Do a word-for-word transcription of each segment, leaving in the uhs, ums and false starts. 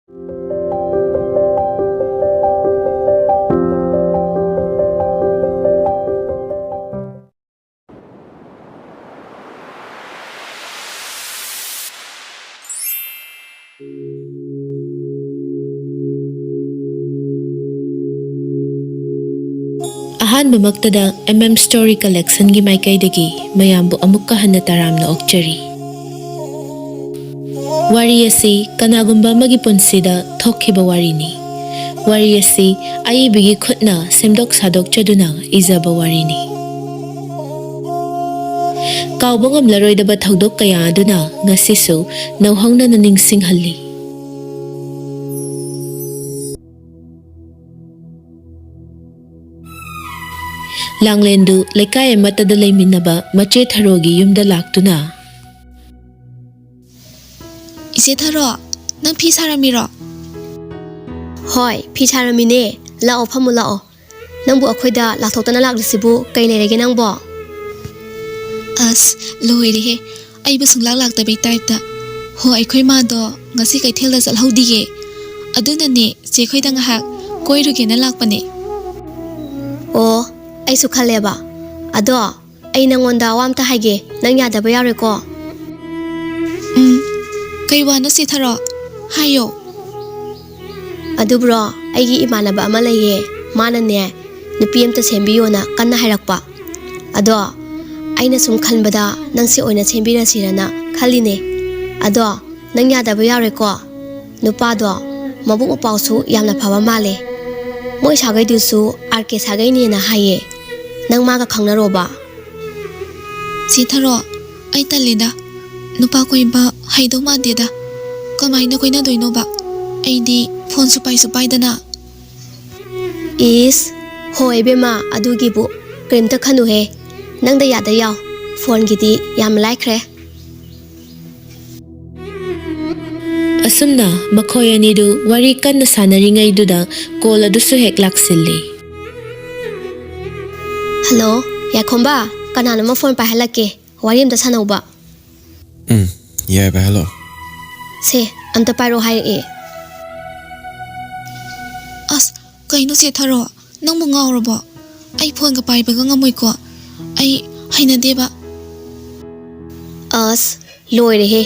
ꯑꯍꯥꯟꯕꯃꯛꯇꯗ M M Story Collectionꯒꯤ ꯃꯥꯏꯀꯩꯗꯒꯤ ꯃꯌꯥꯝꯕꯨ ꯑꯃꯨꯛꯀ ꯍꯟꯅ ꯇꯔꯥꯝꯅ ꯑꯣꯛꯆꯔꯤ꯫ ꯋꯥꯔꯤ ꯑꯁꯤ ꯀꯅꯥꯒꯨꯝꯕ ꯑꯃꯒꯤ ꯄꯨꯟꯁꯤꯗ ꯊꯣꯛꯈꯤꯕ ꯋꯥꯔꯤꯅꯤ꯫ ꯋꯥꯔꯤ ꯑꯁꯤ ꯑꯏꯕꯒꯤ ꯈꯨꯠꯅ ꯁꯦꯝꯗꯣꯛ ꯁꯥꯗꯣꯛꯆꯗꯨꯅ ꯏꯖꯕ ꯋꯥꯔꯤꯅꯤ꯫ ꯀꯥꯎꯕ ꯉꯝꯂꯔꯣꯏꯗꯕ ꯊꯧꯗꯣꯛ ꯀꯌꯥ ꯑꯗꯨꯅ ꯉꯁꯤꯁꯨ ꯅꯧꯍꯧꯅꯅ ꯅꯤꯡꯁꯤꯡꯍꯜꯂꯤ꯫ ꯂꯥꯡꯂꯦꯟꯗꯨ ꯂꯩꯀꯥꯏ ꯑꯃꯠꯇꯗ ꯂꯩꯃꯤꯟꯅꯕ ꯃꯆꯦ ꯊꯔꯣꯒꯤ ꯌꯨꯝꯗ ꯂꯥꯛꯇꯨꯅ, "ꯏꯆꯦ ꯊꯔꯣ, ꯅꯪ ꯐꯤ ꯁꯥꯔꯝꯃꯤꯔꯣ?" "ꯍꯣꯏ, ꯐꯤ ꯁꯥꯔꯝꯃꯤꯅꯦ꯫ ꯂꯥꯛꯑꯣ, ꯐꯝꯃꯨ ꯂꯥꯛꯑꯣ꯫ ꯅꯪꯕꯨ ꯑꯩꯈꯣꯏꯗ ꯂꯥꯛꯊꯣꯛꯇꯅ ꯂꯥꯛꯂꯤꯁꯤꯕꯨ ꯀꯩ ꯂꯩꯔꯒꯦ ꯅꯪꯕꯣ?" "ꯑꯁ, ꯂꯣꯏꯔꯦꯍꯦ꯫ ꯑꯩꯕꯨ ꯁꯨꯡꯂꯥꯛ ꯂꯥꯛꯇꯕꯩ ꯇꯥꯏꯞꯇ꯫ ꯍꯣ, ꯑꯩꯈꯣꯏ ꯃꯥꯗꯣ ꯉꯁꯤ ꯀꯩꯊꯦꯜꯗ ꯆꯠꯍꯧꯗꯤꯌꯦ꯫ ꯑꯗꯨꯅꯅꯦ ꯆꯦ ꯈꯣꯏꯗ ꯉꯥꯏꯍꯥꯛ ꯀꯣꯏꯔꯨꯒꯦꯅ ꯂꯥꯛꯄꯅꯦ꯫" "ꯑꯣ, ꯑꯩꯁꯨ ꯈꯜꯂꯦꯕ꯫ ꯑꯗꯣ ꯑꯩ ꯅꯪꯉꯣꯟꯗ ꯋꯥ ꯑꯝꯇ ꯍꯥꯏꯒꯦ, ꯅꯪ ꯌꯥꯗꯕ ꯌꯥꯔꯣꯏꯀꯣ?" "ꯎꯝ, ꯀꯩ ꯋꯥꯅꯣ ꯆꯦ ꯊꯔꯣ? ꯍꯥꯏꯌꯣ꯫" "ꯑꯗꯨꯕꯨꯔꯣ, ꯑꯩꯒꯤ ꯏꯃꯥꯟꯅꯕ ꯑꯃ ꯂꯩꯌꯦ, ꯃꯥꯅꯅꯦ ꯅꯨꯄꯤ ꯑꯝꯇ ꯁꯦꯝꯕꯤꯌꯣꯅ ꯀꯟꯅ ꯍꯥꯏꯔꯛꯄ꯫ ꯑꯗꯣ ꯑꯩꯅ ꯁꯨꯝ ꯈꯟꯕꯗ ꯅꯪꯁꯦ ꯑꯣꯏꯅ ꯁꯦꯝꯕꯤꯔꯁꯤꯔꯅ ꯈꯜꯂꯤꯅꯦ꯫ ꯑꯗꯣ ꯅꯪ ꯌꯥꯗꯕ ꯌꯥꯔꯣꯏꯀꯣ? ꯅꯨꯄꯥꯗꯣ ꯃꯕꯨꯛ ꯃꯄꯥꯎꯁꯨ ꯌꯥꯝꯅ ꯐꯕ ꯃꯥꯜꯂꯦ꯫ ꯃꯣꯏ ꯁꯥꯒꯩꯗꯨꯁꯨ ꯑꯥꯔ ꯀꯦ ꯁꯥꯒꯩꯅꯦꯅ ꯍꯥꯏꯌꯦ꯫ ꯅꯪ ꯃꯥꯒ ꯈꯪꯅꯔꯣꯕ꯫" "ꯆꯦ ꯊꯔꯣ, ꯑꯩ ꯇꯜꯂꯦꯗ꯫ ꯅꯨꯄꯥ ꯀꯣꯏꯕ ꯍꯩꯗꯧ ꯃꯥꯟꯗꯦꯗ꯫ ꯀꯃꯥꯏꯅ ꯀꯣꯏꯅꯗꯣꯏꯅꯣꯕ? ꯑꯩꯗꯤ ꯐꯣꯟꯁꯨ ꯄꯥꯏꯁꯨ ꯄꯥꯏꯗꯅ꯫" "ꯏꯁ, ꯍꯣ ꯏꯕꯦꯝꯃ, ꯑꯗꯨꯒꯤꯕꯨ ꯀꯔꯤꯝꯇ ꯈꯟꯅꯨꯍꯦ꯫ ꯅꯪꯗ ꯌꯥꯗ ꯌꯥꯎ꯫ ꯐꯣꯟꯒꯤꯗꯤ ꯌꯥꯝ ꯂꯥꯏꯈ꯭ꯔꯦ꯫" ꯑꯁꯨꯝꯅ ꯃꯈꯣꯏ ꯑꯅꯤꯗꯨ ꯋꯥꯔꯤ ꯀꯟꯅ ꯁꯥꯟꯅꯔꯤꯉꯩꯗꯨꯗ ꯀꯣꯜ ꯑꯗꯨꯁꯨ ꯍꯦꯛ ꯂꯥꯛꯁꯤꯜꯂꯤ꯫ "ꯍꯜꯂꯣ, ꯌꯥꯏꯈꯣꯝꯕ, ꯀꯅꯥꯅꯣꯃ ꯐꯣꯟ ꯄꯥꯏꯍꯜꯂꯛꯀꯦ, ꯋꯥꯔꯤ ꯑꯝꯇ ꯁꯥꯟꯅꯧꯕ꯫" "ꯎꯝ, ꯌꯥꯏ, ꯄꯥꯏꯍꯜꯂꯛꯑꯣ꯫" "ꯁꯦ, ꯑꯝꯇ ꯄꯥꯏꯔꯛꯑꯣ ꯍꯥꯏꯔꯛꯑꯦ꯫" ꯀꯩꯅꯣ ꯆꯦ ꯊꯔꯣ, ꯅꯪꯕꯨ ꯉꯥꯎꯔꯕꯣ? ꯑꯩ ꯐꯣꯟꯒ ꯄꯥꯏꯕꯒ ꯉꯝꯃꯣꯏꯀꯣ꯫ ꯑꯩ ꯍꯩꯅꯗꯦꯕ꯫ ꯑꯁ, ꯂꯣꯏꯔꯦꯍꯦ꯫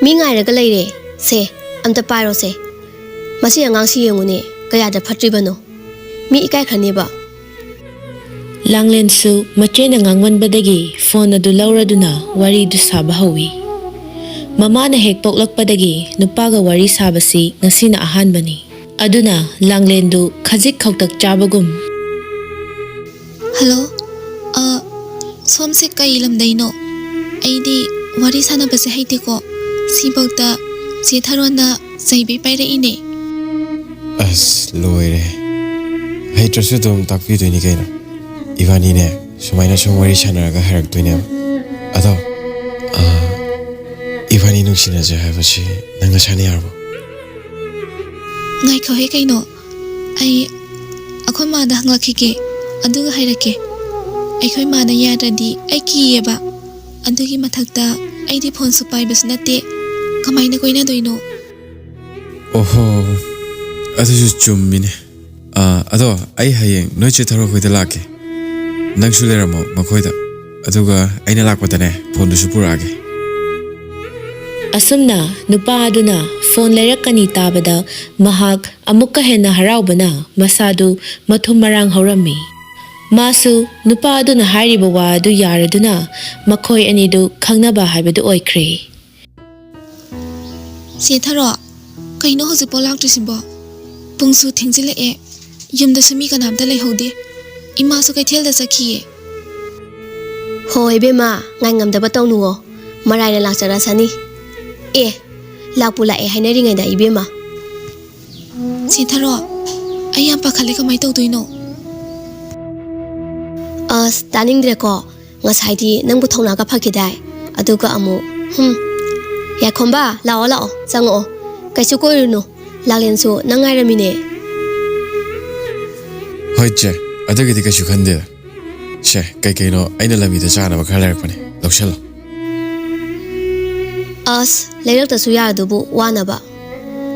ꯃꯤ ꯉꯥꯏꯔꯒ ꯂꯩꯔꯦ꯫ ꯁꯦ, ꯑꯝꯇ ꯄꯥꯏꯔꯣꯁꯦ꯫ ꯃꯁꯤ ꯑꯉꯥꯡꯁꯤ ꯌꯦꯡꯉꯨꯅꯦ, ꯀꯌꯥꯗ ꯐꯠꯇ꯭ꯔꯤꯕꯅꯣ꯫ ꯃꯤ ꯏꯀꯥꯏꯈ꯭ꯔꯅꯦꯕ꯫ ꯂꯥꯡꯂꯦꯟꯁꯨ ꯃꯆꯦꯅ ꯉꯥꯡꯃꯟꯕꯗꯒꯤ ꯐꯣꯟ ꯑꯗꯨ ꯂꯧꯔꯗꯨꯅ ꯋꯥꯔꯤꯗꯨ ꯁꯥꯕ ꯍꯧꯏ꯫ ꯃꯃꯥꯅ ꯍꯦꯛ ꯄꯣꯛꯂꯛꯄꯗꯒꯤ ꯅꯨꯄꯥꯒ ꯋꯥꯔꯤ ꯁꯥꯕꯁꯤ ꯉꯁꯤꯅ ꯑꯍꯥꯟꯕꯅꯤ꯫ ꯑꯗꯨꯅ ꯂꯥꯡꯂꯦꯟꯗꯨ ꯈꯖꯤꯛ ꯈꯧꯇꯛ ꯆꯥꯕꯒꯨꯝ꯫ ꯍꯜꯂꯣ, ꯑ, ꯁꯣꯝꯁꯦ ꯀꯩ ꯂꯝꯗꯩꯅꯣ? ꯑꯩꯗꯤ ꯋꯥꯔꯤ ꯁꯥꯟꯅꯕꯁꯦ ꯍꯩꯇꯦꯀꯣ꯫ ꯁꯤꯐꯥꯎꯗ ꯆꯦ ꯊꯔꯣꯅ ꯆꯩꯕꯤ ꯄꯥꯏꯔꯛꯏꯅꯦ꯫ ꯑꯁ, ꯂꯣꯏꯔꯦ꯫ ꯍꯩꯇ꯭ꯔꯁꯨ ꯑꯗꯨꯝ ꯇꯥꯛꯄꯤꯗꯣꯏꯅꯤ ꯀꯩꯅꯣ꯫ ꯏꯕꯥꯅꯤꯅꯦ, ꯁꯨꯃꯥꯏꯅ ꯁꯨꯝ ꯋꯥꯔꯤ ꯁꯥꯟꯅꯔꯒ ꯍꯩꯔꯛꯇꯣꯏꯅꯦꯕ꯫ ꯑꯗꯣ, ꯑ, ꯏꯕꯥꯅꯤ ꯅꯨꯡꯁꯤꯅꯁꯦ ꯍꯥꯏꯕꯁꯤ ꯅꯪ ꯅꯁꯥꯅ ꯌꯥꯔꯕꯣ? ꯉꯥꯏꯈꯣꯍꯦ ꯀꯩꯅꯣ, ꯑꯩ ꯑꯩꯈꯣꯏ ꯃꯥꯗ ꯍꯪꯂꯛꯈꯤꯒꯦ, ꯑꯗꯨꯒ ꯍꯥꯏꯔꯛꯀꯦ꯫ ꯑꯩꯈꯣꯏ ꯃꯥꯅ ꯌꯥꯗ꯭ꯔꯗꯤ ꯑꯩ ꯀꯤꯌꯦꯕ꯫ ꯑꯗꯨꯒꯤ ꯃꯊꯛꯇ ꯑꯩꯗꯤ ꯐꯣꯟꯁꯨ ꯄꯥꯏꯕꯁꯨ ꯅꯠꯇꯦ, ꯀꯃꯥꯏꯅ ꯀꯣꯏꯅꯗꯣꯏꯅꯣ? ꯑꯣꯍꯣ, ꯑꯗꯨꯁꯨ ꯆꯨꯝꯃꯤꯅꯦ꯫ ꯑꯥ, ꯑꯗꯣ ꯑꯩ ꯍꯌꯦꯡ ꯅꯣꯏ ꯆꯦ ꯊꯔꯣ ꯈꯣꯏꯗ ꯂꯥꯛꯀꯦ꯫ ꯅꯪꯁꯨ ꯂꯩꯔꯝꯃꯣ ꯃꯈꯣꯏꯗ, ꯑꯗꯨꯒ ꯑꯩꯅ ꯂꯥꯛꯄꯗꯅꯦ ꯐꯣꯟꯗꯨꯁꯨ ꯄꯨꯔꯛꯑꯒꯦ꯫ ꯑꯁꯨꯝꯅ ꯅꯨꯄꯥ ꯑꯗꯨꯅ ꯐꯣꯟ ꯂꯩꯔꯛꯀꯅꯤ ꯇꯥꯕꯗ ꯃꯍꯥꯛ ꯑꯃꯨꯛꯀ ꯍꯦꯟꯅ ꯍꯔꯥꯎꯕꯅ ꯃꯁꯥꯗꯨ ꯃꯊꯨꯝ ꯃꯔꯥꯡ ꯍꯧꯔꯝꯃꯤ꯫ ꯃꯥꯁꯨ ꯅꯨꯄꯥ ꯑꯗꯨꯅ ꯍꯥꯏꯔꯤꯕ ꯋꯥ ꯑꯗꯨ ꯌꯥꯔꯗꯨꯅ ꯃꯈꯣꯏ ꯑꯅꯤꯗꯨ ꯈꯪꯅꯕ ꯍꯥꯏꯕꯗꯨ ꯑꯣꯏꯈ꯭ꯔꯦ꯫ ꯆꯦ ꯊꯔꯣ, ꯀꯩꯅꯣ ꯍꯧꯖꯤꯛꯐꯥꯎ ꯂꯥꯛꯇ꯭ꯔꯤꯁꯤꯕꯣ? ꯄꯨꯡꯁꯨ ꯊꯦꯡꯖꯤꯜꯂꯛꯑꯦ, ꯌꯨꯝꯗꯁꯨ ꯃꯤ ꯀꯅꯥꯝꯇ ꯂꯩꯍꯧꯗꯦ, ꯏꯃꯥꯁꯨ ꯀꯩꯊꯦꯜꯗ ꯆꯠꯈꯤꯌꯦ꯫ ꯍꯣ ꯏꯕꯦꯝꯃ, ꯉꯥꯏꯉꯝꯗꯕ ꯇꯧꯅꯨꯋꯣ, ꯃꯔꯥꯏꯅ ꯂꯥꯛꯆꯔꯁꯅꯤ꯫ ꯑꯦ, ꯂꯥꯛꯄꯨ ꯂꯥꯛꯑꯦ ꯍꯥꯏꯅꯔꯤꯉꯩꯗ ꯏꯕꯦꯝꯃ꯫ ꯆꯦ ꯊꯔꯣ, ꯑꯩ ꯌꯥꯝ ꯄꯥꯈꯠꯂꯦ, ꯀꯃꯥꯏ ꯇꯧꯗꯣꯏꯅꯣ? ꯑꯁ, ꯇꯥꯅꯤꯡꯗ꯭ꯔꯦꯀꯣ꯫ ꯉꯁꯥꯏꯗꯤ ꯅꯪꯕꯨ ꯊꯧꯅꯥꯒ ꯐꯈꯤꯗꯥꯏ? ꯑꯗꯨꯒ ꯑꯃꯨꯛ, ꯍꯨꯝ꯫ ꯌꯥꯏꯈꯣꯝꯕ, ꯂꯥꯛꯑꯣ, ꯂꯥꯛꯑꯣ, ꯆꯪꯉꯛꯑꯣ꯫ ꯀꯩꯁꯨ ꯀꯣꯏꯔꯨꯅꯨ, ꯂꯥꯡꯂꯦꯟꯁꯨ ꯅꯪ ꯉꯥꯏꯔꯝꯃꯤꯅꯦ꯫ ꯍꯣꯏ ꯆꯦ, ꯑꯗꯨꯒꯤꯗꯤ ꯀꯩꯁꯨ ꯈꯟꯗꯦꯗ꯫ ꯁꯦ, ꯀꯩ ꯀꯩꯅꯣ ꯑꯩꯅ ꯂꯝꯕꯤꯗ ꯆꯥꯅꯕ ꯈꯔ ꯂꯩꯔꯛꯄꯅꯦ, ꯂꯧꯁꯜꯂꯣ꯫ ꯑꯁ, ꯂꯩꯔꯛꯇꯁꯨ ꯌꯥꯔꯗꯨꯕꯨ ꯋꯥꯅꯕ꯫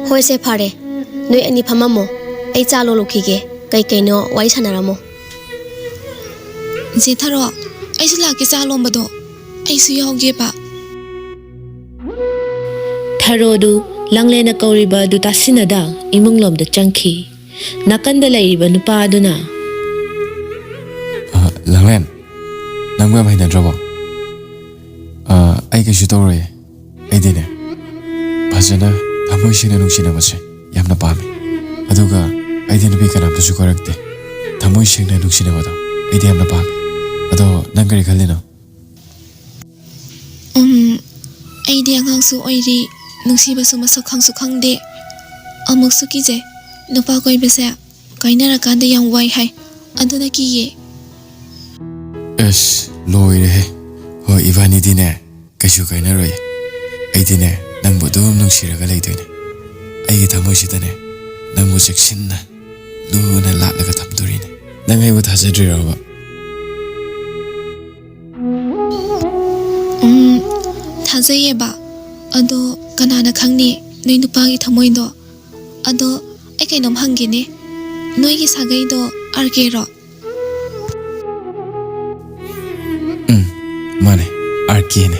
ꯍꯣꯏꯁꯦ, ꯐꯔꯦ, ꯅꯣꯏ ꯑꯅꯤ ꯐꯝꯃꯝꯃꯣ꯫ ꯑꯩ ꯆꯥ ꯂꯣꯜꯂꯨꯈꯤꯒꯦ꯫ ꯀꯩ ꯀꯩꯅꯣ ꯋꯥꯔꯤ ꯁꯥꯟꯅꯔꯝꯃꯣ꯫ ꯆꯦ ꯊꯔꯣ, ꯑꯩꯁꯨ ꯂꯥꯛꯀꯦ ꯆꯥ ꯂꯣꯟꯕꯗꯣ꯫ ꯑꯩꯁꯨ ꯌꯥꯎꯒꯦꯕ꯫ ꯊꯔꯣꯗꯨ ꯂꯥꯡꯂꯦꯟꯅ ꯀꯧꯔꯤꯕ ꯑꯗꯨ ꯇꯥꯁꯤꯟꯅꯗ ꯏꯃꯨꯡꯂꯣꯝꯗ ꯆꯪꯈꯤ꯫ ꯅꯥꯀꯟꯗ ꯂꯩꯔꯤꯕ ꯅꯨꯄꯥ ꯑꯗꯨꯅ, "ꯑ, ꯂꯥꯡꯂꯦꯟ, ꯅꯪꯕꯨ ꯌꯥꯝ ꯍꯩꯅꯗ꯭ꯔꯕꯣ?" "ꯑ, ꯑꯩ ꯀꯩꯁꯨ ꯇꯧꯔꯣꯏꯌꯦ꯫ ꯑꯩꯗꯤꯅꯦ, ꯐꯖꯅ ꯊꯃꯣꯏ ꯁꯦꯡꯅ ꯅꯨꯡꯁꯤꯅꯕꯁꯦ ꯌꯥꯝꯅ ꯄꯥꯝꯃꯦ꯫ ꯑꯗꯨꯒ ꯑꯩꯗꯤ ꯅꯨꯄꯤ ꯀꯅꯥꯝꯇꯁꯨ ꯀꯣꯏꯔꯛꯇꯦ꯫ ꯊꯃꯣꯏ ꯁꯦꯡꯅ ꯅꯨꯡꯁꯤꯅꯕꯗꯣ ꯑꯩꯗꯤ ꯌꯥꯝꯅ ꯄꯥꯝꯃꯦ꯫ ꯑꯗꯣ ꯅꯪ ꯀꯔꯤ ꯈꯜꯂꯤꯅꯣ?" ꯎꯝ, ꯑꯩꯗꯤ ꯑꯉꯥꯡꯁꯨ ꯑꯣꯏꯔꯤ, ꯅꯨꯡꯁꯤꯕꯁꯨ ꯃꯁꯛ ꯈꯪꯁꯨ ꯈꯪꯗꯦ꯫ ꯑꯃꯨꯛꯁꯨ ꯀꯤꯖꯩ, ꯅꯨꯄꯥ ꯀꯣꯏꯕꯁꯦ ꯀꯥꯏꯅꯔꯀꯥꯟꯗ ꯌꯥꯝ ꯋꯥꯏ ꯍꯥꯏ, ꯑꯗꯨꯅ ꯀꯤꯌꯦ꯫ ꯑꯁ, ꯂꯣꯏꯔꯦꯍꯦ꯫ ꯍꯣꯏ, ꯏꯕꯥꯅꯤꯗꯤꯅꯦ, ꯀꯩꯁꯨ ꯀꯥꯏꯅꯔꯣꯏ꯫ ꯑꯩꯗꯤꯅꯦ, ꯅꯪꯕꯨ ꯑꯗꯨꯝ ꯅꯨꯡꯁꯤꯔꯒ ꯂꯩꯗꯣꯏꯅꯦ꯫ ꯑꯩꯒꯤ ꯊꯃꯣꯏꯁꯤꯗꯅꯦ, ꯅꯪꯕꯨ ꯆꯦꯛꯁꯤꯟꯅ, ꯂꯨꯅ ꯂꯥꯠꯂꯒ ꯊꯝꯗꯣꯔꯤꯅꯦ꯫ ꯅꯪ ꯑꯩꯕꯨ ꯊꯥꯖꯗ꯭ꯔꯤꯔꯣꯕ? ꯎꯝ, ꯊꯥꯖꯩꯌꯦꯕ꯫ ꯑꯗꯣ ꯀꯅꯥꯅ ꯈꯪꯅꯤ ꯅꯣꯏ ꯅꯨꯄꯥꯒꯤ ꯊꯃꯣꯏꯗꯣ? ꯑꯗꯣ ꯑꯩ ꯀꯩꯅꯣꯝ ꯍꯪꯒꯦꯅꯦ, ꯅꯣꯏꯒꯤ ꯁꯥꯒꯩꯗꯣ ꯑꯥꯔ ꯀꯦꯔꯣ? ꯎꯝ, ꯃꯥꯅꯦ, ꯑꯥꯔ ꯀꯦꯅꯦ꯫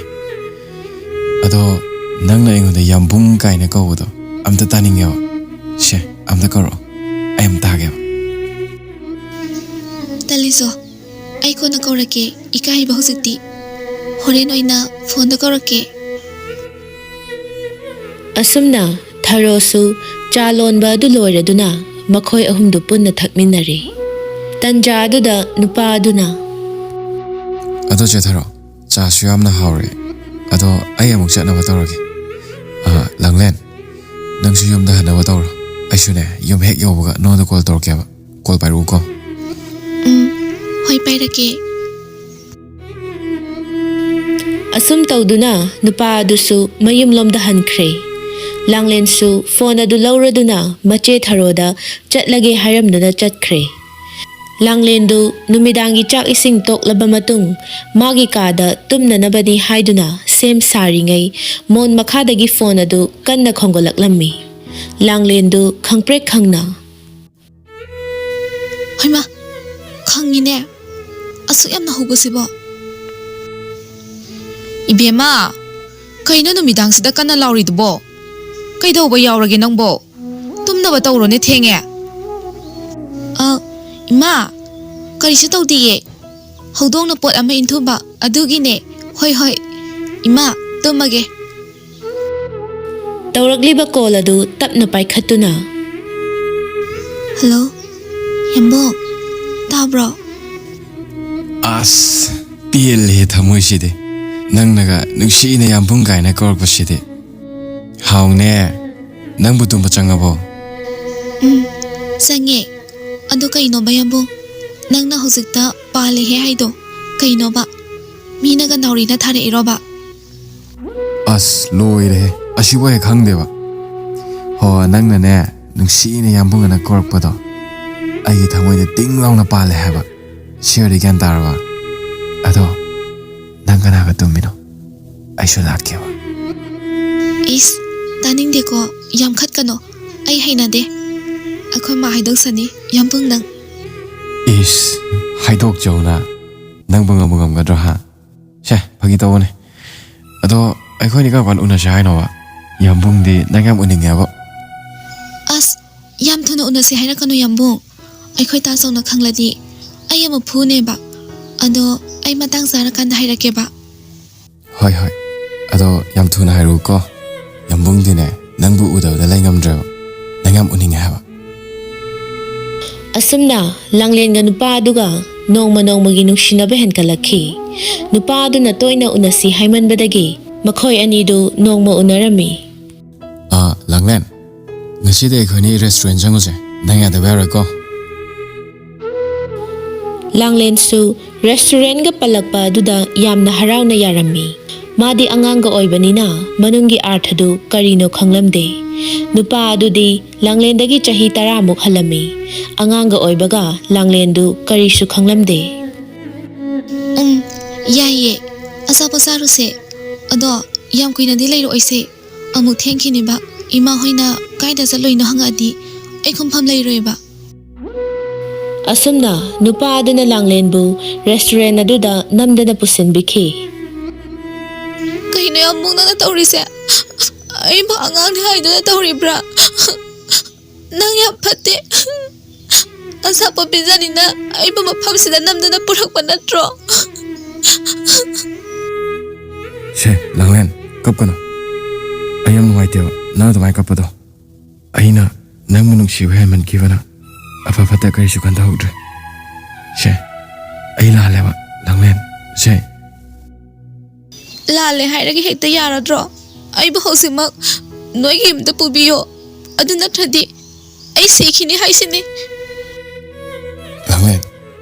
ꯑꯗꯣ ꯅꯪꯅ ꯑꯩꯉꯣꯟꯗ ꯌꯥꯝꯕꯨꯡ ꯀꯥꯏꯅ ꯀꯧꯕꯗꯣ ꯑꯝꯇ ꯇꯥꯅꯤꯡꯉꯦꯕ꯫ ꯁꯦ, ꯑꯝꯇ ꯀꯧꯔꯛꯑꯣ, ꯑꯩ ꯑꯝꯇ ꯇꯥꯒꯦꯕ꯫ ꯇꯜꯂꯤꯖꯣ, ꯑꯩ ꯀꯣꯟꯅ ꯀꯧꯔꯛꯀꯦ, ꯏꯀꯥꯏꯕ ꯍꯧꯖꯤꯛꯇꯤ꯫ ꯍꯣꯔꯦꯟ ꯑꯣꯏꯅ ꯐꯣꯟꯗ ꯀꯧꯔꯛꯀꯦ꯫ ꯑꯁꯨꯝꯅ ꯊꯔꯣꯁꯨ ꯆꯥ ꯂꯣꯟꯕ ꯑꯗꯨ ꯂꯣꯏꯔꯗꯨꯅ ꯃꯈꯣꯏ ꯑꯍꯨꯝꯗꯨ ꯄꯨꯟꯅ ꯊꯛꯃꯤꯟꯅꯔꯦ꯫ ꯇꯟꯖꯥ ꯑꯗꯨꯗ ꯅꯨꯄꯥ ꯑꯗꯨꯅ, "ꯑꯗꯣ ꯆꯦ ꯊꯔꯣ, ꯆꯥꯁꯨ ꯌꯥꯝꯅ ꯍꯥꯎꯔꯦ꯫ ꯑꯗꯣ ꯑꯩ ꯑꯃꯨꯛ ꯆꯠꯅꯕ ꯇꯧꯔꯒꯦ꯫ ꯑ, ꯂꯥꯡꯂꯦꯟ, ꯅꯪꯁꯨ ꯌꯨꯝꯗ ꯍꯟꯅꯕ ꯇꯧꯔꯣ꯫ ꯑꯩꯁꯨꯅꯦ, ꯌꯨꯝ ꯍꯦꯛ ꯌꯧꯕꯒ ꯅꯉꯣꯟꯗ ꯀꯣꯜ ꯇꯧꯔꯛꯀꯦꯕ꯫ ꯀꯣꯜ ꯄꯥꯏꯔꯛꯎꯀꯣ꯫" ꯎꯝ, ꯍꯣꯏ, ꯄꯥꯏꯔꯛꯀꯦ꯫ ꯑꯁꯨꯝ ꯇꯧꯗꯨꯅ ꯅꯨꯄꯥ ꯑꯗꯨꯁꯨ ꯃꯌꯨꯝꯂꯣꯝꯗ ꯍꯟꯈ꯭ꯔꯦ꯫ ꯂꯥꯡꯂꯦꯟꯁꯨ ꯐꯣꯟ ꯑꯗꯨ ꯂꯧꯔꯗꯨꯅ ꯃꯆꯦ ꯊꯔꯣꯗ ꯆꯠꯂꯒꯦ ꯍꯥꯏꯔꯝꯗꯨꯅ ꯆꯠꯈ꯭ꯔꯦ꯫ ꯂꯥꯡꯂꯦꯟꯗꯨ ꯅꯨꯃꯤꯗꯥꯡꯒꯤ ꯆꯥꯛ ꯏꯁꯤꯡ ꯇꯣꯛꯂꯕ ꯃꯇꯨꯡ ꯃꯥꯒꯤ ꯀꯥꯗ ꯇꯨꯝꯅꯅꯕꯅꯤ ꯍꯥꯏꯗꯨꯅ ꯁꯦꯝ ꯁꯥꯔꯤꯉꯩ ꯃꯣꯟ ꯃꯈꯥꯗꯒꯤ ꯐꯣꯟ ꯑꯗꯨ ꯀꯟꯅ ꯈꯣꯡꯒꯠꯂꯛꯂꯝꯃꯤ꯫ ꯂꯥꯡꯂꯦꯟꯗꯨ ꯈꯪꯄ꯭ꯔꯦꯛ ꯈꯪꯅ, ꯍꯩꯃꯥ, ꯈꯪꯉꯤꯅꯦ꯫ ꯑꯁꯨꯛ ꯌꯥꯝꯅ ꯍꯧꯕꯁꯤꯕꯣ? ꯏꯕꯦꯝꯃ, ꯀꯩꯅꯣ ꯅꯨꯃꯤꯗꯥꯡꯁꯤꯗ ꯀꯟꯅ ꯂꯥꯎꯔꯤꯗꯨꯕꯣ? ꯀꯩꯗꯧꯕ ꯌꯥꯎꯔꯒꯦ ꯅꯪꯕꯣ? ꯇꯨꯝꯅꯕ ꯇꯧꯔꯣꯅꯦ, ꯊꯦꯡꯉꯦ꯫ ꯑ, ꯏꯃꯥ, ꯀꯔꯤꯁꯨ ꯇꯧꯗꯤꯌꯦ꯫ ꯍꯧꯗꯣꯡꯅ ꯄꯣꯠ ꯑꯃ ꯏꯟꯊꯨꯕ, ꯑꯗꯨꯒꯤꯅꯦ꯫ ꯍꯣꯏ, ꯍꯣꯏ꯫ ꯏꯃꯥ, ꯇꯨꯝꯃꯒꯦ꯫ ꯇꯧꯔꯛꯂꯤꯕ ꯀꯣꯜ ꯑꯗꯨ ꯇꯞꯅ ꯄꯥꯏꯈꯠꯇꯨꯅ꯫ ꯍꯜꯂꯣ, ꯌꯥꯝꯕꯨꯡ, ꯇꯥꯕ꯭ꯔꯣ? ꯑꯁ, ꯄꯦꯜꯂꯦꯍꯦ ꯊꯃꯣꯏꯁꯤꯗꯤ꯫ ꯅꯪꯅꯒ ꯅꯨꯡꯁꯤꯅ ꯌꯥꯝꯕꯨꯡ ꯀꯥꯏꯅ ꯀꯧꯔꯛꯄꯁꯤꯗꯤ꯫ ꯍꯥꯎꯅꯦ, ꯅꯪꯕꯨ ꯇꯨꯝꯕ ꯆꯪꯉꯕꯣ? ꯎꯝ, ꯆꯪꯉꯦ꯫ ꯑꯗꯨ ꯀꯩꯅꯣꯕ, ꯌꯥꯝꯕꯨꯡ? ꯅꯪꯅ ꯍꯧꯖꯤꯛꯇ ꯄꯥꯜꯂꯦꯍꯦ ꯍꯥꯏꯗꯣ ꯀꯩꯅꯣꯕ? ꯃꯤꯅꯒ ꯅꯥꯎꯔꯤꯅ ꯊꯥꯔꯛꯏꯔꯣꯕ? ꯑꯁ, ꯂꯣꯏꯔꯦꯍꯦ꯫ ꯑꯁꯤꯕꯨ ꯍꯦꯛ ꯈꯪꯗꯦꯕ꯫ ꯍꯣ, ꯅꯪꯅꯅꯦ, ꯅꯨꯡꯁꯤꯅ ꯌꯥꯝꯕꯨꯡ ꯑꯅ ꯀꯧꯔꯛꯄꯗꯣ ꯑꯩꯒꯤ ꯊꯃꯣꯏꯗ ꯇꯤꯡ ꯂꯥꯎꯅ ꯄꯥꯜꯂꯦ ꯍꯥꯏꯕ꯫ ꯁꯤ ꯑꯣꯏꯔꯗꯤ ꯒ꯭ꯌꯥꯟ ꯇꯥꯔꯕ? ꯑꯗꯣ, ꯅꯪ ꯀꯅꯥꯒ ꯇꯨꯝꯃꯤꯅꯣ? ꯑꯩꯁꯨ ꯂꯥꯛꯀꯦꯕ꯫ ꯏꯁ, ꯇꯥꯅꯤꯡꯗꯦꯀꯣ, ꯌꯥꯝ ꯈꯠꯀꯅꯣ꯫ ꯑꯩ ꯍꯩꯅꯗꯦ꯫ ꯑꯩꯈꯣꯏ ꯃꯥ ꯍꯥꯏꯗꯣꯛꯁꯅꯤ, ꯌꯥꯝꯕꯨꯡ ꯅꯪ꯫ ꯏꯁ, ꯍꯥꯏꯗꯣꯛꯆꯧꯅ꯫ ꯅꯪꯕꯨ ꯉꯝꯕꯨ ꯉꯝꯒꯗ꯭ꯔꯣ, ꯍꯥ? ꯁꯦ, ꯐꯥꯒꯤ ꯇꯧꯕꯅꯦ꯫ ꯑꯗꯣ, ꯑꯩꯈꯣꯏꯅꯤ ꯀꯔꯝ ꯀꯥꯟꯗ ꯎꯅꯁꯦ ꯍꯥꯏꯅꯣꯕ? ꯌꯥꯝꯕꯨꯡꯗꯤ ꯅꯪ ꯌꯥꯝ ꯎꯅꯤꯡꯉꯦꯕ꯫ ꯑꯁ, ꯌꯥꯝ ꯊꯨꯅ ꯎꯅꯁꯦ ꯍꯥꯏꯔꯛꯀꯅꯨ, ꯌꯥꯝꯕꯨꯡ꯫ ꯑꯩꯈꯣꯏ ꯇꯥ ꯆꯧꯅ ꯈꯪꯂꯗꯤ ꯑꯩ ꯑꯃꯨꯛ ꯐꯨꯅꯦꯕ꯫ ꯑꯗꯣ, ꯑꯩ ꯃꯇꯥꯡ ꯆꯥꯔꯀꯥꯟꯗ ꯍꯥꯏꯔꯛꯀꯦꯕ꯫ ꯍꯣꯏ, ꯍꯣꯏ꯫ ꯑꯗꯣ, ꯌꯥꯝ ꯊꯨꯅ ꯍꯥꯏꯔꯛꯎꯀꯣ꯫ ꯌꯥꯝꯕꯨꯡꯗꯤꯅꯦ, ꯅꯪꯕꯨ ꯎꯗꯕꯗ ꯂꯩ ꯉꯝꯗ꯭ꯔꯦꯕ꯫ ꯅꯪ ꯌꯥꯝ ꯎꯅꯤꯡꯉꯦ ꯍꯥꯏꯕ꯫ ꯑꯁꯨꯝꯅ ꯂꯥꯡꯂꯦꯟꯒ ꯅꯨꯄꯥ ꯑꯗꯨꯒ ꯅꯣꯡꯃ ꯅꯣꯡꯃꯒꯤ ꯅꯨꯡꯁꯤꯅꯕ ꯍꯦꯟꯒꯠꯂꯛꯈꯤ꯫ ꯅꯨꯄꯥ ꯑꯗꯨꯅ ꯇꯣꯏꯅ ꯎꯅꯁꯤ ꯍꯥꯏꯃꯟꯕꯗꯒꯤ ꯃꯈꯣꯏ ꯑꯅꯤꯗꯨ ꯅꯣꯡꯃ ꯎꯅꯔꯝꯃꯤ꯫ ꯑꯥ, ꯂꯥꯡꯂꯦꯟ, ꯉꯁꯤꯗꯤ ꯑꯩꯈꯣꯏꯅꯤ restaurant ꯆꯪꯉꯨꯁꯦ꯫ ꯅꯪ ꯌꯥꯗꯕ ꯌꯥꯔꯣꯏꯀꯣ꯫ ꯂꯥꯡꯂꯦꯟꯁꯨ restaurantꯒ ꯄꯜꯂꯛꯄ ꯑꯗꯨꯗ ꯌꯥꯝꯅ ꯍꯔꯥꯎꯅ ꯌꯥꯔꯝꯃꯤ꯫ ꯃꯥꯗꯤ ꯑꯉꯥꯡꯒ ꯑꯣꯏꯕꯅꯤꯅ ꯃꯅꯨꯡꯒꯤ ꯑꯥꯔꯊꯗꯨ ꯀꯔꯤꯅꯣ ꯈꯪꯂꯝꯗꯦ꯫ ꯅꯨꯄꯥ ꯑꯗꯨꯗꯤ ꯂꯥꯡꯂꯦꯟꯗꯒꯤ ꯆꯍꯤ ꯇꯔꯥꯃꯨꯛ ꯍꯜꯂꯝꯃꯤ꯫ ꯑꯉꯥꯡꯒ ꯑꯣꯏꯕꯒ ꯂꯥꯡꯂꯦꯟꯗꯨ ꯀꯔꯤꯁꯨ ꯈꯪꯂꯝꯗꯦ꯫ ꯎꯝ, ꯌꯥꯏꯌꯦ꯫ ꯑꯆꯥꯄꯣꯠ ꯆꯥꯔꯨꯁꯦ꯫ ꯑꯗꯣ, ꯌꯥꯝ ꯀꯨꯏꯅꯗꯤ ꯂꯩꯔꯛꯑꯣꯏꯁꯦ꯫ ꯑꯃꯨꯛ ꯊꯦꯡꯈꯤꯅꯦꯕ꯫ ꯏꯃꯥ ꯍꯣꯏꯅ ꯀꯥꯏꯗ ꯆꯠꯂꯨꯏꯅꯣ ꯍꯪꯉꯛꯑꯗꯤ ꯑꯩ ꯈꯨꯝꯐꯝ ꯂꯩꯔꯣꯏꯕ꯫ ꯑꯁꯨꯝꯅ ꯅꯨꯄꯥ ꯑꯗꯨꯅ ꯂꯥꯡꯂꯦꯟꯕꯨ ꯔꯦꯁꯇꯨꯔꯦꯟ ꯑꯗꯨꯗ ꯅꯝꯗꯅ ꯄꯨꯁꯤꯟꯕꯤꯈꯤ꯫ ꯀꯩꯅꯣ ꯌꯥꯝ ꯃꯨꯛꯅꯅ ꯇꯧꯔꯤꯁꯦ? ꯑꯩꯕꯨ ꯑꯉꯥꯡꯅꯤ ꯍꯥꯏꯗꯨꯅ ꯇꯧꯔꯤꯕ꯭ꯔꯥ? ꯅꯪ ꯌꯥꯝ ꯐꯠꯇꯦ꯫ ꯑꯆꯥꯄꯣꯠ ꯄꯤꯖꯅꯤꯅ ꯑꯩꯕꯨ ꯃꯐꯝꯁꯤꯗ ꯅꯝꯗꯅ ꯄꯨꯔꯛꯄ ꯅꯠꯇ꯭ꯔꯣ? ꯁꯦ, ꯂꯥꯡꯂꯦꯟ, ꯀꯞꯀꯅꯨ꯫ ꯑꯩ ꯌꯥꯝ ꯅꯨꯡꯉꯥꯏꯇꯦꯕ ꯅꯪ ꯑꯗꯨꯃꯥꯏꯅ ꯀꯞꯄꯗꯣ꯫ ꯑꯩꯅ ꯅꯪꯕꯨ ꯅꯨꯡꯁꯤꯕ ꯍꯦꯟꯃꯟꯈꯤꯕꯅ ꯑꯐ ꯐꯠꯇ ꯀꯔꯤꯁꯨ ꯈꯟꯊꯍꯧꯗ꯭ꯔꯦ꯫ ꯁꯦ, ꯑꯩ ꯂꯥꯜꯂꯦꯕ, ꯂꯥꯡꯂꯦꯟ꯫ ꯁꯦ꯫ ꯂꯥꯜꯂꯦ ꯍꯥꯏꯔꯒ ꯍꯦꯛꯇ ꯌꯥꯔꯗ꯭ꯔꯣ? ꯑꯩꯕꯨ ꯍꯧꯖꯤꯛꯃꯛ ꯅꯣꯏꯒꯤ ꯌꯨꯝꯗ ꯄꯨꯕꯤꯌꯣ꯫ ꯑꯗꯨ ꯅꯠꯇ꯭ꯔꯗꯤ ꯑꯩ ꯁꯤꯈꯤꯅꯤ ꯍꯥꯏꯁꯤꯅꯤ꯫ ꯂꯥꯡꯂꯦꯟ,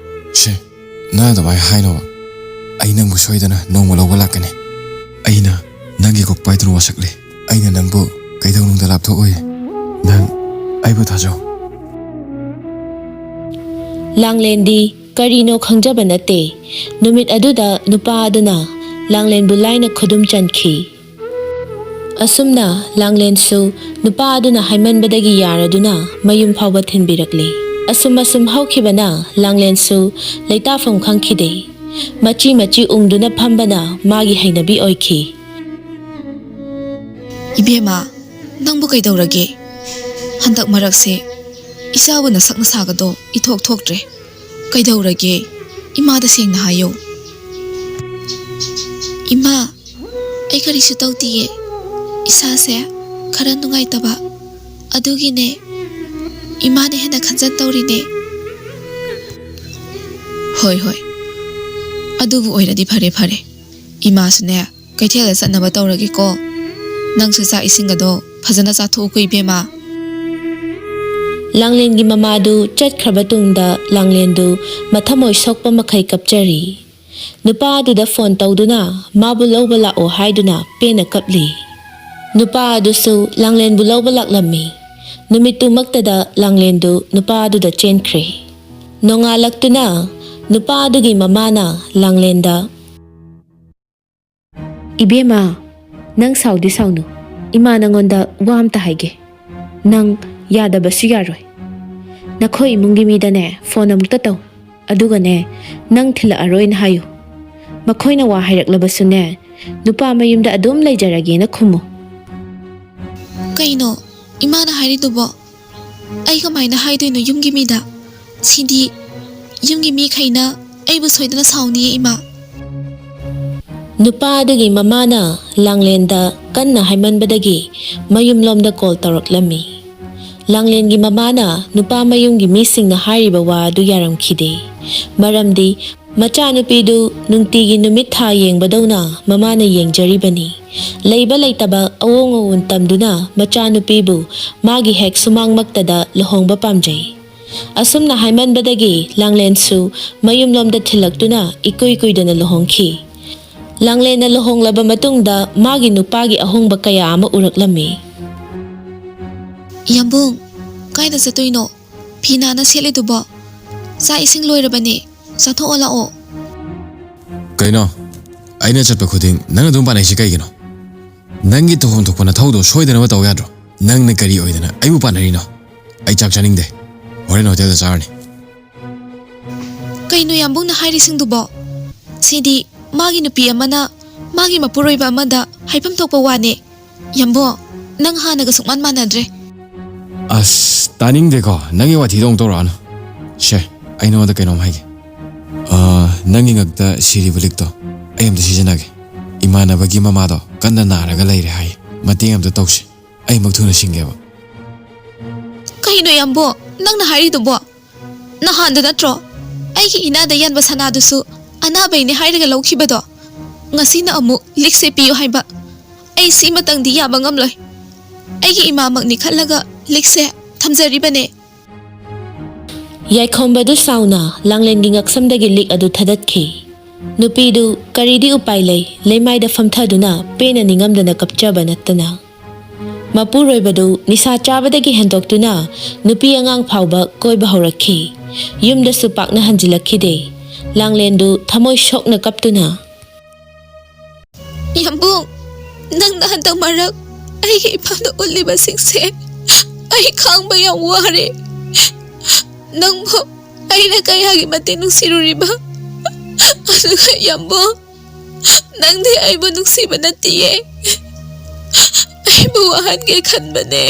ꯁꯦ, ꯅꯪ ꯑꯗꯨꯃꯥꯏꯅ ꯍꯥꯏꯅꯣꯕ꯫ ꯑꯩ ꯅꯪꯕꯨ ꯁꯣꯏꯗꯅ ꯅꯣꯡꯃ ꯂꯧꯕ ꯂꯥꯛꯀꯅꯤ꯫ ꯑꯩꯅ ꯅꯪꯒꯤ ꯀꯣꯛꯄꯥꯏꯗꯨꯅ ꯋꯥꯁꯛꯂꯦ꯫ ꯑꯩꯅ ꯅꯪꯕꯨ ꯀꯩꯗꯧꯅꯨꯡꯗ ꯂꯥꯞꯊꯣꯛꯑꯣꯏ꯫ ꯅꯪ ꯑꯩꯕꯨ ꯊꯥꯖꯧ꯫ ꯂꯥꯡꯂꯦꯟꯗꯤ ꯀꯔꯤꯅꯣ ꯈꯪꯖꯕ ꯅꯠꯇꯦ꯫ ꯅꯨꯃꯤꯠ ꯑꯗꯨꯗ ꯅꯨꯄꯥ ꯑꯗꯨꯅ ꯂꯥꯡꯂꯦꯟꯕꯨ ꯂꯥꯏꯅ ꯈꯨꯗꯨꯝ ꯆꯟꯈꯤ꯫ ꯑꯁꯨꯝꯅ ꯂꯥꯡꯂꯦꯟꯁꯨ ꯅꯨꯄꯥ ꯑꯗꯨꯅ ꯍꯥꯏꯃꯟꯕꯗꯒꯤ ꯌꯥꯔꯗꯨꯅ ꯃꯌꯨꯝ ꯐꯥꯎꯕ ꯊꯤꯟꯕꯤꯔꯛꯂꯦ꯫ ꯑꯁꯨꯝ ꯑꯁꯨꯝ ꯍꯧꯈꯤꯕꯅ ꯂꯥꯡꯂꯦꯟꯁꯨ ꯂꯩꯇꯥꯐꯝ ꯈꯪꯈꯤꯗꯦ꯫ ꯃꯆꯤ ꯃꯆꯤ ꯎꯪꯗꯨꯅ ꯐꯝꯕꯅ ꯃꯥꯒꯤ ꯍꯩꯅꯕꯤ ꯑꯣꯏꯈꯤ꯫ ꯏꯕꯦꯝꯃ, ꯅꯪꯕꯨ ꯀꯩꯗꯧꯔꯒꯦ? ꯍꯟꯗꯛ ꯃꯔꯛꯁꯦ ꯏꯆꯥꯕꯨ ꯅꯁꯛ ꯅꯁꯥꯒꯗꯣ ꯏꯊꯣꯛ ꯊꯣꯛꯇ꯭ꯔꯦ꯫ ꯀꯩꯗꯧꯔꯒꯦ? ꯏꯃꯥꯗ ꯁꯦꯡꯅ ꯍꯥꯏꯌꯣ꯫ ꯏꯃꯥ, ꯑꯩ ꯀꯔꯤꯁꯨ ꯇꯧꯗꯤꯌꯦ꯫ ꯏꯁꯥꯁꯦ ꯈꯔ ꯅꯨꯡꯉꯥꯏꯇꯕ, ꯑꯗꯨꯒꯤꯅꯦ꯫ ꯏꯃꯥꯅ ꯍꯦꯟꯅ ꯈꯟꯖꯟ ꯇꯧꯔꯤꯅꯦ꯫ ꯍꯣꯏ, ꯍꯣꯏ꯫ ꯑꯗꯨꯕꯨ ꯑꯣꯏꯔꯗꯤ ꯐꯔꯦ, ꯐꯔꯦ꯫ ꯏꯃꯥꯁꯨꯅꯦ, ꯀꯩꯊꯦꯜꯗ ꯆꯠꯅꯕ ꯇꯧꯔꯒꯦꯀꯣ꯫ ꯅꯪꯁꯨ ꯆꯥꯛ ꯏꯁꯤꯡꯒꯗꯣ ꯐꯖꯅ ꯆꯥꯊꯣꯛꯎꯀꯣ, ꯏꯕꯦꯝꯃ꯫ ꯂꯥꯡꯂꯦꯟꯒꯤ ꯃꯃꯥꯗꯨ ꯆꯠꯈ꯭ꯔꯕ ꯇꯨꯡꯗ ꯂꯥꯡꯂꯦꯟꯗꯨ ꯃꯊꯃꯣꯏ ꯁꯣꯛꯄ ꯃꯈꯩ ꯀꯞꯆꯔꯤ꯫ ꯅꯨꯄꯥ ꯑꯗꯨꯗ ꯐꯣꯟ ꯇꯧꯗꯨꯅ ꯃꯥꯕꯨ ꯂꯧꯕ ꯂꯥꯛꯑꯣ ꯍꯥꯏꯗꯨꯅ ꯄꯦꯟꯅ ꯀꯞꯂꯤ꯫ ꯅꯨꯄꯥ ꯑꯗꯨꯁꯨ ꯂꯥꯡꯂꯦꯟꯕꯨ ꯂꯧꯕ ꯂꯥꯛꯂꯝꯃꯤ꯫ ꯅꯨꯃꯤꯠꯇꯨꯃꯛꯇꯗ ꯂꯥꯡꯂꯦꯟꯗꯨ ꯅꯨꯄꯥ ꯑꯗꯨꯗ ꯆꯦꯟꯈ꯭ꯔꯦ꯫ ꯅꯣꯡꯉꯥꯜꯂꯛꯇꯨꯅ ꯅꯨꯄꯥ ꯑꯗꯨꯒꯤ ꯃꯃꯥꯅ ꯂꯥꯡꯂꯦꯟꯗ, "ꯏꯕꯦꯝꯃ, ꯅꯪ ꯁꯥꯎꯗꯤ ꯁꯥꯎꯅꯨ꯫ ꯏꯃꯥ ꯅꯪꯉꯣꯟꯗ ꯋꯥ ꯑꯝꯇ ꯍꯥꯏꯒꯦ꯫ ꯅꯪ ꯌꯥꯗꯕꯁꯨ ꯌꯥꯔꯣꯏ꯫ ꯅꯈꯣꯏ ꯏꯃꯨꯡꯒꯤ ꯃꯤꯗꯅꯦ ꯐꯣꯟ ꯑꯃꯨꯛꯇ ꯇꯧ꯫ ꯑꯗꯨꯒꯅꯦ, ꯅꯪ ꯊꯤꯜꯂꯛꯑꯔꯣꯏꯅ ꯍꯥꯏꯌꯨ꯫ ꯃꯈꯣꯏꯅ ꯋꯥ ꯍꯥꯏꯔꯛꯂꯕꯁꯨꯅꯦ, ꯅꯨꯄꯥ ꯃꯌꯨꯝꯗ ꯑꯗꯨꯝ ꯂꯩꯖꯔꯒꯦꯅ ꯈꯨꯝꯃꯨ꯫ ꯀꯩꯅꯣ ꯏꯃꯥꯅ ꯍꯥꯏꯔꯤꯗꯨꯕꯣ? ꯑꯩ ꯀꯃꯥꯏꯅ ꯍꯥꯏꯗꯣꯏꯅꯣ ꯌꯨꯝꯒꯤ ꯃꯤꯗ? ꯁꯤꯗꯤ ꯌꯨꯝꯒꯤ ꯃꯤꯈꯩꯅ ꯑꯩꯕꯨ ꯁꯣꯏꯗꯅ ꯁꯥꯎꯅꯤꯌꯦ, ꯏꯃꯥ꯫ ꯅꯨꯄꯥ ꯑꯗꯨꯒꯤ ꯃꯃꯥꯅ ꯂꯥꯡꯂꯦꯟꯗ ꯀꯟꯅ ꯍꯥꯏꯃꯟꯕꯗꯒꯤ ꯃꯌꯨꯝꯂꯣꯝꯗ ꯀꯣꯜ ꯇꯧꯔꯛꯂꯝꯃꯤ꯫ ꯂꯥꯡꯂꯦꯟꯒꯤ ꯃꯃꯥꯅ ꯅꯨꯄꯥ ꯃꯌꯨꯝꯒꯤ ꯃꯤꯁꯤꯡꯅ ꯍꯥꯏꯔꯤꯕ ꯋꯥ ꯑꯗꯨ ꯌꯥꯔꯝꯈꯤꯗꯦ꯫ ꯃꯔꯝꯗꯤ ꯃꯆꯥꯅꯨꯄꯤꯗꯨ ꯅꯨꯡꯇꯤꯒꯤ ꯅꯨꯃꯤꯠ ꯊꯥ ꯌꯦꯡꯕꯗꯧꯅ ꯃꯃꯥꯅ ꯌꯦꯡꯖꯔꯤꯕꯅꯤ꯫ ꯂꯩꯕ ꯂꯩꯇꯕ ꯑꯑꯣꯡ ꯑꯑꯣꯟ ꯇꯝꯗꯨꯅ ꯃꯆꯥꯅꯨꯄꯤꯕꯨ ꯃꯥꯒꯤ ꯍꯦꯛ ꯁꯨꯃꯥꯡꯃꯛꯇꯗ ꯂꯨꯍꯣꯡꯕ ꯄꯥꯝꯖꯩ꯫ ꯑꯁꯨꯝꯅ ꯍꯥꯏꯃꯟꯕꯗꯒꯤ ꯂꯥꯡꯂꯦꯟꯁꯨ ꯃꯌꯨꯝꯂꯣꯝꯗ ꯊꯤꯜꯂꯛꯇꯨꯅ ꯏꯀꯨꯏ ꯀꯨꯏꯗꯅ ꯂꯨꯍꯣꯡꯈꯤ꯫ ꯂꯥꯡꯂꯦꯟꯅ ꯂꯨꯍꯣꯡꯂꯕ ꯃꯇꯨꯡꯗ ꯃꯥꯒꯤ ꯅꯨꯄꯥꯒꯤ ꯑꯍꯣꯡꯕ ꯀꯌꯥ ꯑꯃ ꯎꯔꯛꯂꯝꯃꯤ꯫ ꯌꯥꯝꯕꯨꯡ, ꯀꯥꯏꯗ ꯆꯠꯇꯣꯏꯅꯣ? ꯐꯤ ꯅꯥꯟꯅ ꯁꯦꯠꯂꯤꯗꯨꯕꯣ? ꯆꯥꯛ ꯏꯁꯤꯡ ꯂꯣꯏꯔꯕꯅꯦ, ꯆꯥꯊꯣꯛꯑꯣ ꯂꯥꯛꯑꯣ꯫ ꯀꯩꯅꯣ? ꯑꯩꯅ ꯆꯠꯄ ꯈꯨꯗꯤꯡ ꯅꯪ ꯑꯗꯨꯝ ꯄꯥꯅꯩꯁꯤ ꯀꯩꯒꯤꯅꯣ? ꯅꯪꯒꯤ ꯇꯧꯐꯝ ꯊꯣꯛꯄ ꯅꯊꯧꯗꯣ ꯁꯣꯏꯗꯅꯕ ꯇꯧ ꯌꯥꯗ꯭ꯔꯣ? ꯅꯪꯅ ꯀꯔꯤ ꯑꯣꯏꯗꯅ ꯑꯩꯕꯨ ꯄꯥꯟꯅꯔꯤꯅꯣ? ꯑꯩ ꯆꯥꯛ ꯆꯥꯅꯤꯡꯗꯦ꯫ ꯍꯣꯔꯦꯟ ꯍꯣꯇꯦꯜꯗ ꯆꯥꯔꯅꯤ꯫ ꯀꯩꯅꯣ ꯌꯥꯝꯕꯨꯡꯅ ꯍꯥꯏꯔꯤꯁꯤꯡꯗꯨꯕꯣ? ꯁꯤꯗꯤ ꯃꯥꯒꯤ ꯅꯨꯄꯤ ꯑꯃꯅ ꯃꯥꯒꯤ ꯃꯄꯨꯔꯣꯏꯕ ꯑꯃꯗ ꯍꯥꯏꯐꯝ ꯊꯣꯛꯄ ꯋꯥꯅꯦ꯫ ꯌꯥꯝꯕꯨꯡ, ꯅꯪ ꯍꯥꯟꯅꯒ ꯁꯨꯛꯃꯥꯟ ꯃꯥꯟꯅꯗ꯭ꯔꯦ꯫ ꯑꯁ, ꯇꯥꯅꯤꯡꯗꯦꯀꯣ, ꯅꯪꯒꯤ ꯋꯥꯊꯤꯗꯣ ꯑꯃꯨꯛ ꯇꯧꯔꯛꯑꯅꯨ꯫ ꯁꯦ, ꯑꯩ ꯅꯉꯣꯟꯗ ꯀꯩꯅꯣꯝ ꯍꯥꯏꯒꯦ꯫ ꯑꯥ, ꯅꯪꯒꯤ ꯉꯛꯇ ꯁꯤꯔꯤꯕ ꯂꯤꯛꯇꯣ ꯑꯩ ꯑꯝꯇ ꯁꯤꯖꯤꯟꯅꯒꯦ꯫ ꯏꯃꯥꯟꯅꯕꯒꯤ ꯃꯃꯥꯗꯣ ꯀꯟꯅ ꯅꯥꯔꯒ ꯂꯩꯔꯦ ꯍꯥꯏ, ꯃꯇꯦꯡ ꯑꯝꯇ ꯇꯧꯁꯤ꯫ ꯑꯩ ꯑꯃꯨꯛ ꯊꯨꯅ ꯁꯤꯡꯒꯦꯕ꯫ ꯀꯩꯅꯣ ꯌꯥꯝꯕꯨꯡ, ꯅꯪꯅ ꯍꯥꯏꯔꯤꯗꯨꯕꯣ? ꯅꯍꯥꯟꯗ ꯅꯠꯇ꯭ꯔꯣ ꯑꯩꯒꯤ ꯏꯅꯥꯗ ꯌꯥꯟꯕ ꯁꯅꯥꯗꯨꯁꯨ ꯑꯅꯥꯕꯩꯅꯦ ꯍꯥꯏꯔꯒ ꯂꯧꯈꯤꯕꯗꯣ? ꯉꯁꯤꯅ ꯑꯃꯨꯛ ꯂꯤꯛꯁꯦ ꯄꯤꯌꯨ ꯍꯥꯏꯕ? ꯑꯩ ꯁꯤꯃꯇꯪꯗꯤ ꯌꯥꯕ ꯉꯝꯂꯣꯏ꯫ ꯑꯩꯒꯤ ꯏꯃꯥꯃꯛꯅꯤ ꯈꯜꯂꯒ ꯂꯤꯛꯁꯦ ꯊꯝꯖꯔꯤꯕꯅꯦ꯫ ꯌꯥꯏꯈꯣꯝꯕꯗꯨ ꯁꯥꯎꯅ ꯂꯥꯡꯂꯦꯟꯒꯤ ꯉꯛꯁꯝꯗꯒꯤ ꯂꯤꯛ ꯑꯗꯨ ꯊꯥꯗꯠꯈꯤ꯫ ꯅꯨꯄꯤꯗꯨ ꯀꯔꯤꯗꯤ ꯎꯄꯥꯏ ꯂꯩ, ꯂꯩꯃꯥꯏꯗ ꯐꯝꯊꯗꯨꯅ ꯄꯦꯟꯅ ꯅꯤꯡꯉꯝꯗꯅ ꯀꯞꯆꯕ ꯅꯠꯇꯅ꯫ ꯃꯄꯨꯔꯣꯏꯕꯗꯨ ꯅꯤꯁꯥ ꯆꯥꯕꯗꯒꯤ ꯍꯦꯟꯗꯣꯛꯇꯨꯅ ꯅꯨꯄꯤ ꯑꯉꯥꯡ ꯐꯥꯎꯕ ꯀꯣꯏꯕ ꯍꯧꯔꯛꯈꯤ꯫ ꯌꯨꯝꯗꯁꯨ ꯄꯥꯛꯅ ꯍꯟꯖꯤꯜꯂꯛꯈꯤꯗꯦ꯫ ꯂꯥꯡꯂꯦꯟꯗꯨ ꯊꯃꯣꯏ ꯁꯣꯛꯅ ꯀꯞꯇꯨꯅ, ꯌꯥꯝꯕꯨꯡ, ꯅꯪꯅ ꯍꯟꯗꯛ ꯃꯔꯛ ꯑꯩꯒꯤ ꯏꯄꯥꯗ ꯎꯠꯂꯤꯕꯁꯤꯡꯁꯦ ꯑꯩ ꯈꯥꯡꯕ ꯌꯥꯝ ꯋꯥꯔꯦ꯫ ꯅꯪꯕꯨ ꯑꯩꯅ ꯀꯌꯥꯒꯤ ꯃꯇꯤꯛ ꯅꯨꯡꯁꯤꯔꯨꯔꯤꯕ? ꯑꯗꯨꯒ ꯌꯥꯝꯕꯨꯡ, ꯅꯪꯗꯤ ꯑꯩꯕꯨ ꯅꯨꯡꯁꯤꯕ ꯅꯠꯇꯤꯌꯦ, ꯑꯩꯕꯨ ꯋꯥꯍꯟꯒꯦ ꯈꯟꯕꯅꯦ꯫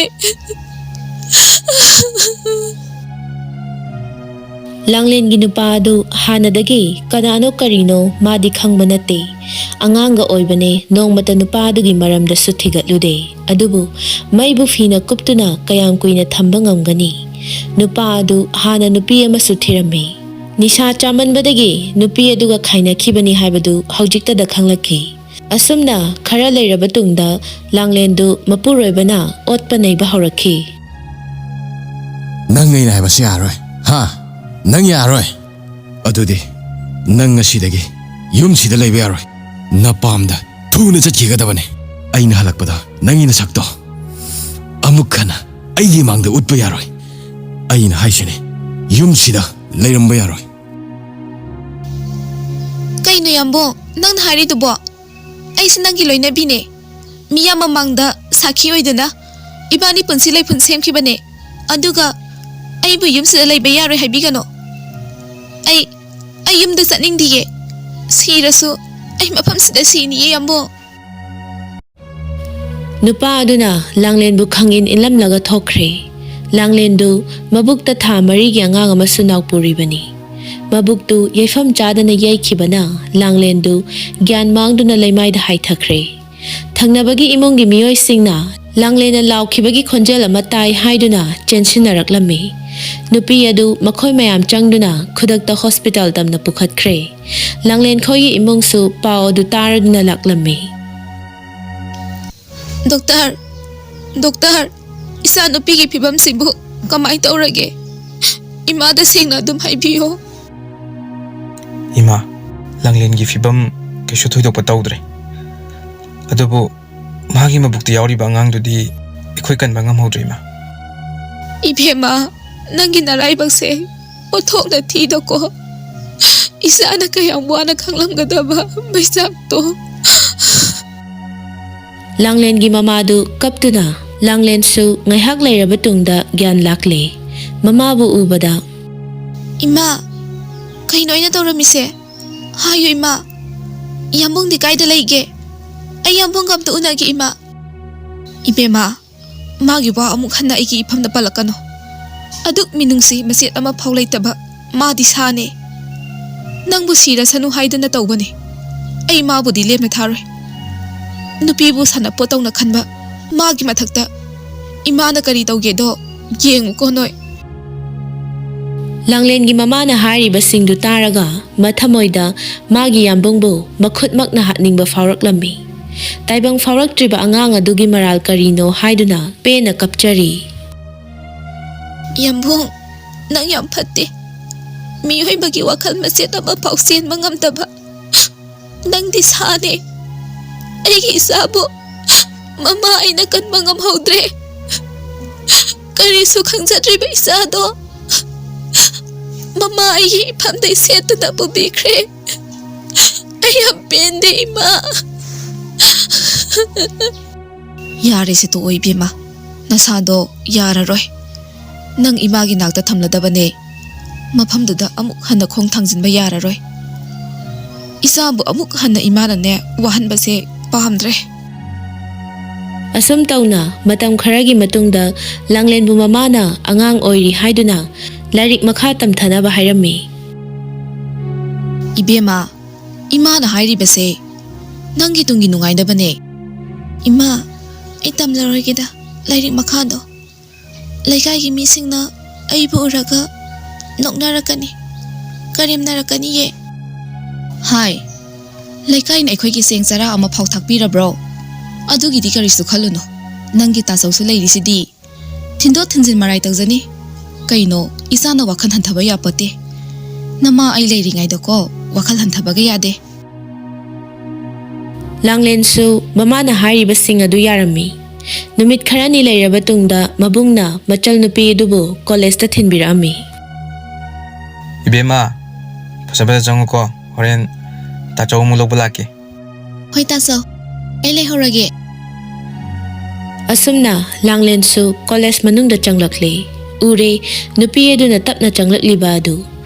ꯂꯥꯡꯂꯦꯟꯒꯤ ꯅꯨꯄꯥ ꯑꯗꯨ ꯍꯥꯟꯅꯗꯒꯤ ꯀꯅꯥꯅꯣ ꯀꯔꯤꯅꯣ ꯃꯥꯗꯤ ꯈꯪꯕ ꯅꯠꯇꯦ꯫ ꯑꯉꯥꯡꯒ ꯑꯣꯏꯕꯅꯦ, ꯅꯣꯡꯃꯇ ꯅꯨꯄꯥ ꯑꯗꯨꯒꯤ ꯃꯔꯝꯗꯁꯨ ꯊꯤꯒꯠꯂꯨꯗꯦ꯫ ꯑꯗꯨꯕꯨ ꯃꯩꯕꯨ ꯐꯤꯅ ꯀꯨꯞꯇꯨꯅ ꯀꯌꯥꯝ ꯀꯨꯏꯅ ꯊꯝꯕ ꯉꯝꯒꯅꯤ? ꯅꯨꯄꯥ ꯑꯗꯨ ꯍꯥꯟꯅ ꯅꯨꯄꯤ ꯑꯃꯁꯨ ꯊꯤꯔꯝꯃꯤ꯫ ꯅꯤꯁꯥ ꯆꯥꯃꯟꯕꯗꯒꯤ ꯅꯨꯄꯤ ꯑꯗꯨꯒ ꯈꯥꯏꯅꯈꯤꯕꯅꯤ ꯍꯥꯏꯕꯗꯨ ꯍꯧꯖꯤꯛꯇꯗ ꯈꯪꯂꯛꯈꯤ꯫ ꯑꯁꯨꯝꯅ ꯈꯔ ꯂꯩꯔꯕ ꯇꯨꯡꯗ ꯂꯥꯡꯂꯦꯟꯗꯨ ꯃꯄꯨꯔꯣꯏꯕꯅ ꯑꯣꯠꯄ ꯅꯩꯕ ꯍꯧꯔꯛꯈꯤ꯫ ꯅꯪ ꯑꯩꯅ ꯍꯥꯏꯕꯁꯤ ꯌꯥꯔꯣꯏ꯫ ꯍꯥ? ꯅꯪ ꯌꯥꯔꯣꯏ꯫ ꯑꯗꯨꯗꯤ ꯅꯪ ꯉꯁꯤꯗꯒꯤ ꯌꯨꯝꯁꯤꯗ ꯂꯩꯕ ꯌꯥꯔꯣꯏ꯫ ꯅꯄꯥꯝꯗ ꯊꯨꯅ ꯆꯠꯈꯤꯒꯗꯕꯅꯤ꯫ ꯑꯩꯅ ꯍꯜꯂꯛꯄꯗ ꯅꯪꯒꯤ ꯅꯁꯛꯇꯣ ꯑꯃꯨꯛ ꯍꯟꯅ ꯑꯩꯒꯤ ꯃꯥꯡꯗ ꯎꯠꯄ ꯌꯥꯔꯣꯏ꯫ ꯑꯩꯅ ꯍꯥꯏꯁꯤꯅꯤ, ꯌꯨꯝꯁꯤꯗ ꯂꯩꯔꯝꯕ ꯌꯥꯔꯣꯏ꯫ ꯀꯩꯅꯣ ꯌꯥꯝꯕꯨꯡ, ꯅꯪꯅ ꯍꯥꯏꯔꯤꯗꯨꯕꯣ? ꯑꯩꯁꯨ ꯅꯪꯒꯤ ꯂꯣꯏꯅꯕꯤꯅꯦ꯫ ꯃꯤꯌꯥꯝ ꯃꯃꯥꯡꯗ ꯁꯥꯈꯤ ꯑꯣꯏꯗꯨꯅ ꯏꯕꯥꯅꯤ ꯄꯨꯟꯁꯤ ꯂꯩꯄꯨꯟ ꯁꯦꯝꯈꯤꯕꯅꯦ꯫ ꯑꯗꯨꯒ ꯑꯩꯕꯨ ꯌꯨꯝꯁꯤꯗ ꯂꯩꯕ ꯌꯥꯔꯣꯏ ꯍꯥꯏꯕꯤꯒꯅꯨ꯫ ꯑꯩ, ꯑꯩ ꯌꯨꯝꯗ ꯆꯠꯅꯤꯡꯗꯤꯌꯦ꯫ ꯁꯤꯔꯁꯨ ꯑꯩ ꯃꯐꯝꯁꯤꯗ ꯁꯤꯅꯤꯌꯦ ꯌꯥꯝꯕꯨꯡ꯫ ꯅꯨꯄꯥ ꯑꯗꯨꯅ ꯂꯥꯡꯂꯦꯟꯕꯨ ꯈꯪꯏꯟ ꯏꯜꯂꯝꯂꯒ ꯊꯣꯛꯈ꯭ꯔꯦ꯫ ꯂꯥꯡꯂꯦꯟꯗꯨ ꯃꯕꯨꯛꯇ ꯊꯥ ꯃꯔꯤꯒꯤ ꯑꯉꯥꯡ ꯑꯃꯁꯨ ꯅꯥꯎꯄꯨꯔꯤꯕꯅꯤ꯫ ꯃꯕꯨꯛꯇꯨ ꯌꯩꯐꯝ ꯆꯥꯗꯅ ꯌꯩꯈꯤꯕꯅ ꯂꯥꯡꯂꯦꯟꯗꯨ ꯒ꯭ꯌꯥꯟ ꯃꯥꯡꯗꯨꯅ ꯂꯩꯃꯥꯏꯗ ꯍꯥꯏꯊꯈ꯭ꯔꯦ꯫ ꯊꯪꯅꯕꯒꯤ ꯏꯃꯨꯡꯒꯤ ꯃꯤꯑꯣꯏꯁꯤꯡꯅ ꯂꯥꯡꯂꯦꯟꯅ ꯂꯥꯎꯈꯤꯕꯒꯤ ꯈꯣꯟꯖꯦꯜ ꯑꯃ ꯇꯥꯏ ꯍꯥꯏꯗꯨꯅ ꯆꯦꯟꯁꯤꯟꯅꯔꯛꯂꯝꯃꯤ꯫ ꯅꯨꯄꯤ ꯑꯗꯨ ꯃꯈꯣꯏ ꯃꯌꯥꯝ ꯆꯪꯗꯨꯅ ꯈꯨꯗꯛꯇ ꯍꯣꯁꯄꯤꯇꯥꯜ ꯇꯝꯅ ꯄꯨꯈꯠꯈ꯭ꯔꯦ꯫ ꯂꯥꯡꯂꯦꯟ ꯈꯣꯏꯒꯤ ꯏꯃꯨꯡꯁꯨ ꯄꯥꯎ ꯑꯗꯨ ꯇꯥꯔꯗꯨꯅ ꯂꯥꯛꯂꯝꯃꯤ꯫ ꯗꯣꯛꯇꯔ, ꯗꯣꯛꯇꯔ, ꯏꯆꯥ ꯅꯨꯄꯤꯒꯤ ꯐꯤꯕꯝꯁꯤꯕꯨ ꯀꯃꯥꯏ ꯇꯧꯔꯒꯦ? ꯏꯃꯥꯗ ꯁꯦꯡꯅ ꯑꯗꯨꯝ ꯍꯥꯏꯕꯤꯌꯣ꯫ ꯏꯃꯥ, ꯂꯥꯡꯂꯦꯟꯒꯤ ꯐꯤꯕꯝ ꯀꯩꯁꯨ ꯊꯣꯏꯗꯣꯛꯄ ꯇꯧꯗ꯭ꯔꯦ꯫ ꯑꯗꯨꯕꯨ ꯃꯥꯒꯤ ꯃꯕꯨꯛꯇ ꯌꯥꯎꯔꯤꯕ ꯑꯉꯥꯡꯗꯨꯗꯤ ꯑꯩꯈꯣꯏ ꯀꯟꯕ ꯉꯝꯍꯧꯗ꯭ꯔꯦ, ꯏꯃꯥ꯫ ꯏꯕꯦꯝꯃ, ꯅꯪꯒꯤ ꯅꯔꯥꯏꯕꯛꯁꯦ ꯑꯣꯟꯊꯣꯛꯅ ꯊꯤꯗꯀꯣ꯫ ꯏꯆꯥꯅ ꯀꯌꯥꯝ ꯋꯥꯅ ꯈꯪꯂꯝꯒꯗꯕ ꯃꯩꯆꯥꯛꯇꯣ꯫ ꯂꯥꯡꯂꯦꯟꯒꯤ ꯃꯃꯥꯗꯨ ꯀꯞꯇꯨꯅ, ꯂꯥꯡꯂꯦꯟꯁꯨ ꯉꯥꯏꯍꯥꯛ ꯂꯩꯔꯕ ꯇꯨꯡꯗ ꯒ꯭ꯌꯥꯟ ꯂꯥꯛꯂꯦ꯫ ꯃꯃꯥꯕꯨ ꯎꯕꯗ, "ꯏꯃꯥ, ꯀꯩꯅꯣ ꯑꯩꯅ ꯇꯧꯔꯝꯃꯤꯁꯦ? ꯍꯥꯏꯌꯨ ꯏꯃꯥ, ꯌꯥꯝꯕꯨꯡꯗꯤ ꯀꯥꯏꯗ ꯂꯩꯒꯦ? ꯑꯩ ꯌꯥꯝꯕꯨꯡꯒ ꯑꯝꯇ ꯎꯅꯒꯦ ꯏꯃꯥ꯫" "ꯏꯕꯦꯝꯃ, ꯃꯥꯒꯤ ꯋꯥ ꯑꯃꯨꯛ ꯍꯟꯅ ꯑꯩꯒꯤ ꯏꯐꯝꯗ ꯄꯜꯂꯛꯀꯅꯨ꯫ ꯑꯗꯨꯛ ꯃꯤꯅꯨꯡꯁꯤ ꯃꯆꯦꯠ ꯑꯃ ꯐꯥꯎ ꯂꯩꯇꯕ ꯃꯥꯗꯤ ꯁꯥꯅꯦ꯫ ꯅꯪꯕꯨ ꯁꯤꯔꯁꯅꯨ ꯍꯥꯏꯗꯅ ꯇꯧꯕꯅꯦ꯫ ꯑꯩ ꯃꯥꯕꯨꯗꯤ ꯂꯦꯝꯅ ꯊꯥꯔꯣꯏ꯫ ꯅꯨꯄꯤꯕꯨ ꯁꯥꯟꯅꯄꯣꯠ ꯇꯧꯅ ꯈꯟꯕ ꯃꯥꯒꯤ ꯃꯊꯛꯇ ꯏꯃꯥꯅ ꯀꯔꯤ ꯇꯧꯒꯦꯗꯣ ꯌꯦꯡꯉꯨꯀꯣ ꯅꯣꯏ꯫" ꯂꯥꯡꯂꯦꯟꯒꯤ ꯃꯃꯥꯅ ꯍꯥꯏꯔꯤꯕꯁꯤꯡꯗꯨ ꯇꯥꯔꯒ ꯃꯊꯃꯣꯏꯗ ꯃꯥꯒꯤ ꯌꯥꯝꯕꯨꯡꯕꯨ ꯃꯈꯨꯠꯃꯛꯅ ꯍꯥꯠꯅꯤꯡꯕ ꯐꯥꯎꯔꯛꯂꯝꯃꯤ꯫ ꯇꯥꯏꯕꯪ ꯐꯥꯎꯔꯛꯇ꯭ꯔꯤꯕ ꯑꯉꯥꯡ ꯑꯗꯨꯒꯤ ꯃꯔꯥꯜ ꯀꯔꯤꯅꯣ ꯍꯥꯏꯗꯨꯅ ꯄꯦꯟꯅ ꯀꯞꯆꯔꯤ꯫ "ꯌꯥꯝꯕꯨꯡ, ꯅꯪ ꯌꯥꯝ ꯐꯠꯇꯦ꯫ ꯃꯤꯑꯣꯏꯕꯒꯤ ꯋꯥꯈꯜ ꯃꯆꯦꯠ ꯑꯃꯐꯥꯎ ꯆꯦꯟꯕ ꯉꯝꯗꯕ ꯅꯪꯗꯤ ꯁꯥꯅꯦ꯫ ꯑꯩꯒꯤ ꯏꯆꯥꯕꯨ ꯃꯃꯥ ꯑꯩꯅ ꯀꯟꯕ ꯉꯝꯍꯧꯗ꯭ꯔꯦ꯫ ꯀꯔꯤꯁꯨ ꯈꯪꯖꯗ꯭ꯔꯤꯕ ꯏꯆꯥꯗꯣ ꯃꯃꯥ ꯑꯩꯒꯤ ꯏꯐꯝꯗꯩ ꯁꯦꯠꯇꯨꯅ ꯄꯨꯕꯤꯈ꯭ꯔꯦ꯫ ꯑꯩ ꯌꯥꯝ ꯄꯦꯟꯗꯦ ꯏꯃꯥ꯫" "ꯌꯥꯔꯦꯁꯦ, ꯇꯣꯛꯑꯣ ꯏꯕꯦꯝꯃ, ꯅꯁꯥꯗꯣ ꯌꯥꯔꯔꯣꯏ꯫ ꯅꯪ ꯏꯃꯥꯒꯤ ꯅꯥꯛꯇ ꯊꯝꯂꯗꯕꯅꯦ꯫ ꯃꯐꯝꯗꯨꯗ ꯑꯃꯨꯛ ꯍꯟꯅ ꯈꯣꯡ ꯊꯥꯡꯖꯤꯟꯕ ꯌꯥꯔꯔꯣꯏ꯫ ꯏꯆꯥꯕꯨ ꯑꯃꯨꯛ ꯍꯟꯅ ꯏꯃꯥꯅꯅꯦ ꯋꯥꯍꯟꯕꯁꯦ ꯄꯥꯝꯗ꯭ꯔꯦ꯫" ꯑꯁꯨꯝ ꯇꯧꯅ ꯃꯇꯝ ꯈꯔꯒꯤ ꯃꯇꯨꯡꯗ ꯂꯥꯡꯂꯦꯟꯕꯨ ꯃꯃꯥꯅ ꯑꯉꯥꯡ ꯑꯣꯏꯔꯤ ꯍꯥꯏꯗꯨꯅ ꯂꯥꯏꯔꯤꯛ ꯃꯈꯥ ꯇꯝꯊꯅꯕ ꯍꯥꯏꯔꯝꯃꯤ꯫ "ꯏꯕꯦꯝꯃ, ꯏꯃꯥꯅ ꯍꯥꯏꯔꯤꯕꯁꯦ ꯅꯪꯒꯤ ꯇꯨꯡꯒꯤ ꯅꯨꯡꯉꯥꯏꯅꯕꯅꯦ꯫" "ꯏꯃꯥ, ꯑꯩ ꯇꯝꯂꯔꯣꯏꯒꯦꯗ ꯂꯥꯏꯔꯤꯛ ꯃꯈꯥꯗꯣ꯫ ꯂꯩꯀꯥꯏꯒꯤ ꯃꯤꯁꯤꯡꯅ ꯑꯩꯕꯨ ꯎꯔꯒ ꯅꯣꯛꯅꯔꯛꯀꯅꯤ, ꯀꯔꯦꯝꯅꯔꯛꯀꯅꯤꯌꯦ꯫" "ꯍꯥꯏ, ꯂꯩꯀꯥꯏꯅ ꯑꯩꯈꯣꯏꯒꯤ ꯆꯦꯡ ꯆꯔꯥ ꯑꯃ ꯐꯥꯎ ꯊꯥꯛꯄꯤꯔꯕ꯭ꯔꯣ? ꯑꯗꯨꯒꯤꯗꯤ ꯀꯔꯤꯁꯨ ꯈꯜꯂꯨꯅꯨ, ꯅꯪꯒꯤ ꯇꯥꯆꯧꯁꯨ ꯂꯩꯔꯤꯁꯤꯗꯤ꯫ ꯊꯤꯟꯗꯣꯛ ꯊꯤꯟꯖꯤꯟ ꯃꯔꯥꯏ ꯇꯧꯖꯅꯤ꯫ ꯀꯩꯅꯣ, ꯏꯆꯥꯅ ꯋꯥꯈꯜ ꯍꯟꯊꯕ ꯌꯥꯄꯣꯠꯇꯦ꯫ ꯅꯃꯥ ꯑꯩ ꯂꯩꯔꯤꯉꯩꯗꯀꯣ, ꯋꯥꯈꯜ ꯍꯟꯊꯕꯒ ꯌꯥꯗꯦ꯫" ꯂꯥꯡꯂꯦꯟꯁꯨ ꯃꯃꯥꯅ ꯍꯥꯏꯔꯤꯕꯁꯤꯡ ꯑꯗꯨ ꯌꯥꯔꯝꯃꯤ꯫ ꯅꯨꯃꯤꯠ ꯈꯔꯅꯤ ꯂꯩꯔꯕ ꯇꯨꯡꯗ ꯃꯕꯨꯡꯅ ꯃꯆꯜꯅꯨꯄꯤ ꯑꯗꯨꯕꯨ ꯀꯣꯂꯦꯖꯇ ꯊꯤꯟꯕꯤꯔꯛꯑꯝꯃꯤ꯫ "ꯏꯕꯦꯝꯃ, ꯐꯖ ꯐꯖ ꯆꯪꯉꯨꯀꯣ, ꯍꯣꯔꯦꯟ ꯇꯥꯆꯧ ꯑꯃꯨꯛ ꯂꯧꯕ ꯂꯥꯛꯀꯦ꯫" "ꯍꯣꯏ ꯇꯥꯆꯧ, ꯑꯩ ꯂꯩꯍꯧꯔꯒꯦ꯫" ꯑꯁꯨꯝꯅ ꯂꯥꯡꯂꯦꯟꯁꯨ ꯀꯣꯂꯦꯖ ꯃꯅꯨꯡꯗ ꯆꯪꯂꯛꯂꯤ꯫ ꯎꯔꯦ, ꯅꯨꯄꯤ ꯑꯗꯨꯅ ꯇꯞꯅ ꯆꯪꯂꯛꯂꯤꯕ ꯑꯗꯨ꯫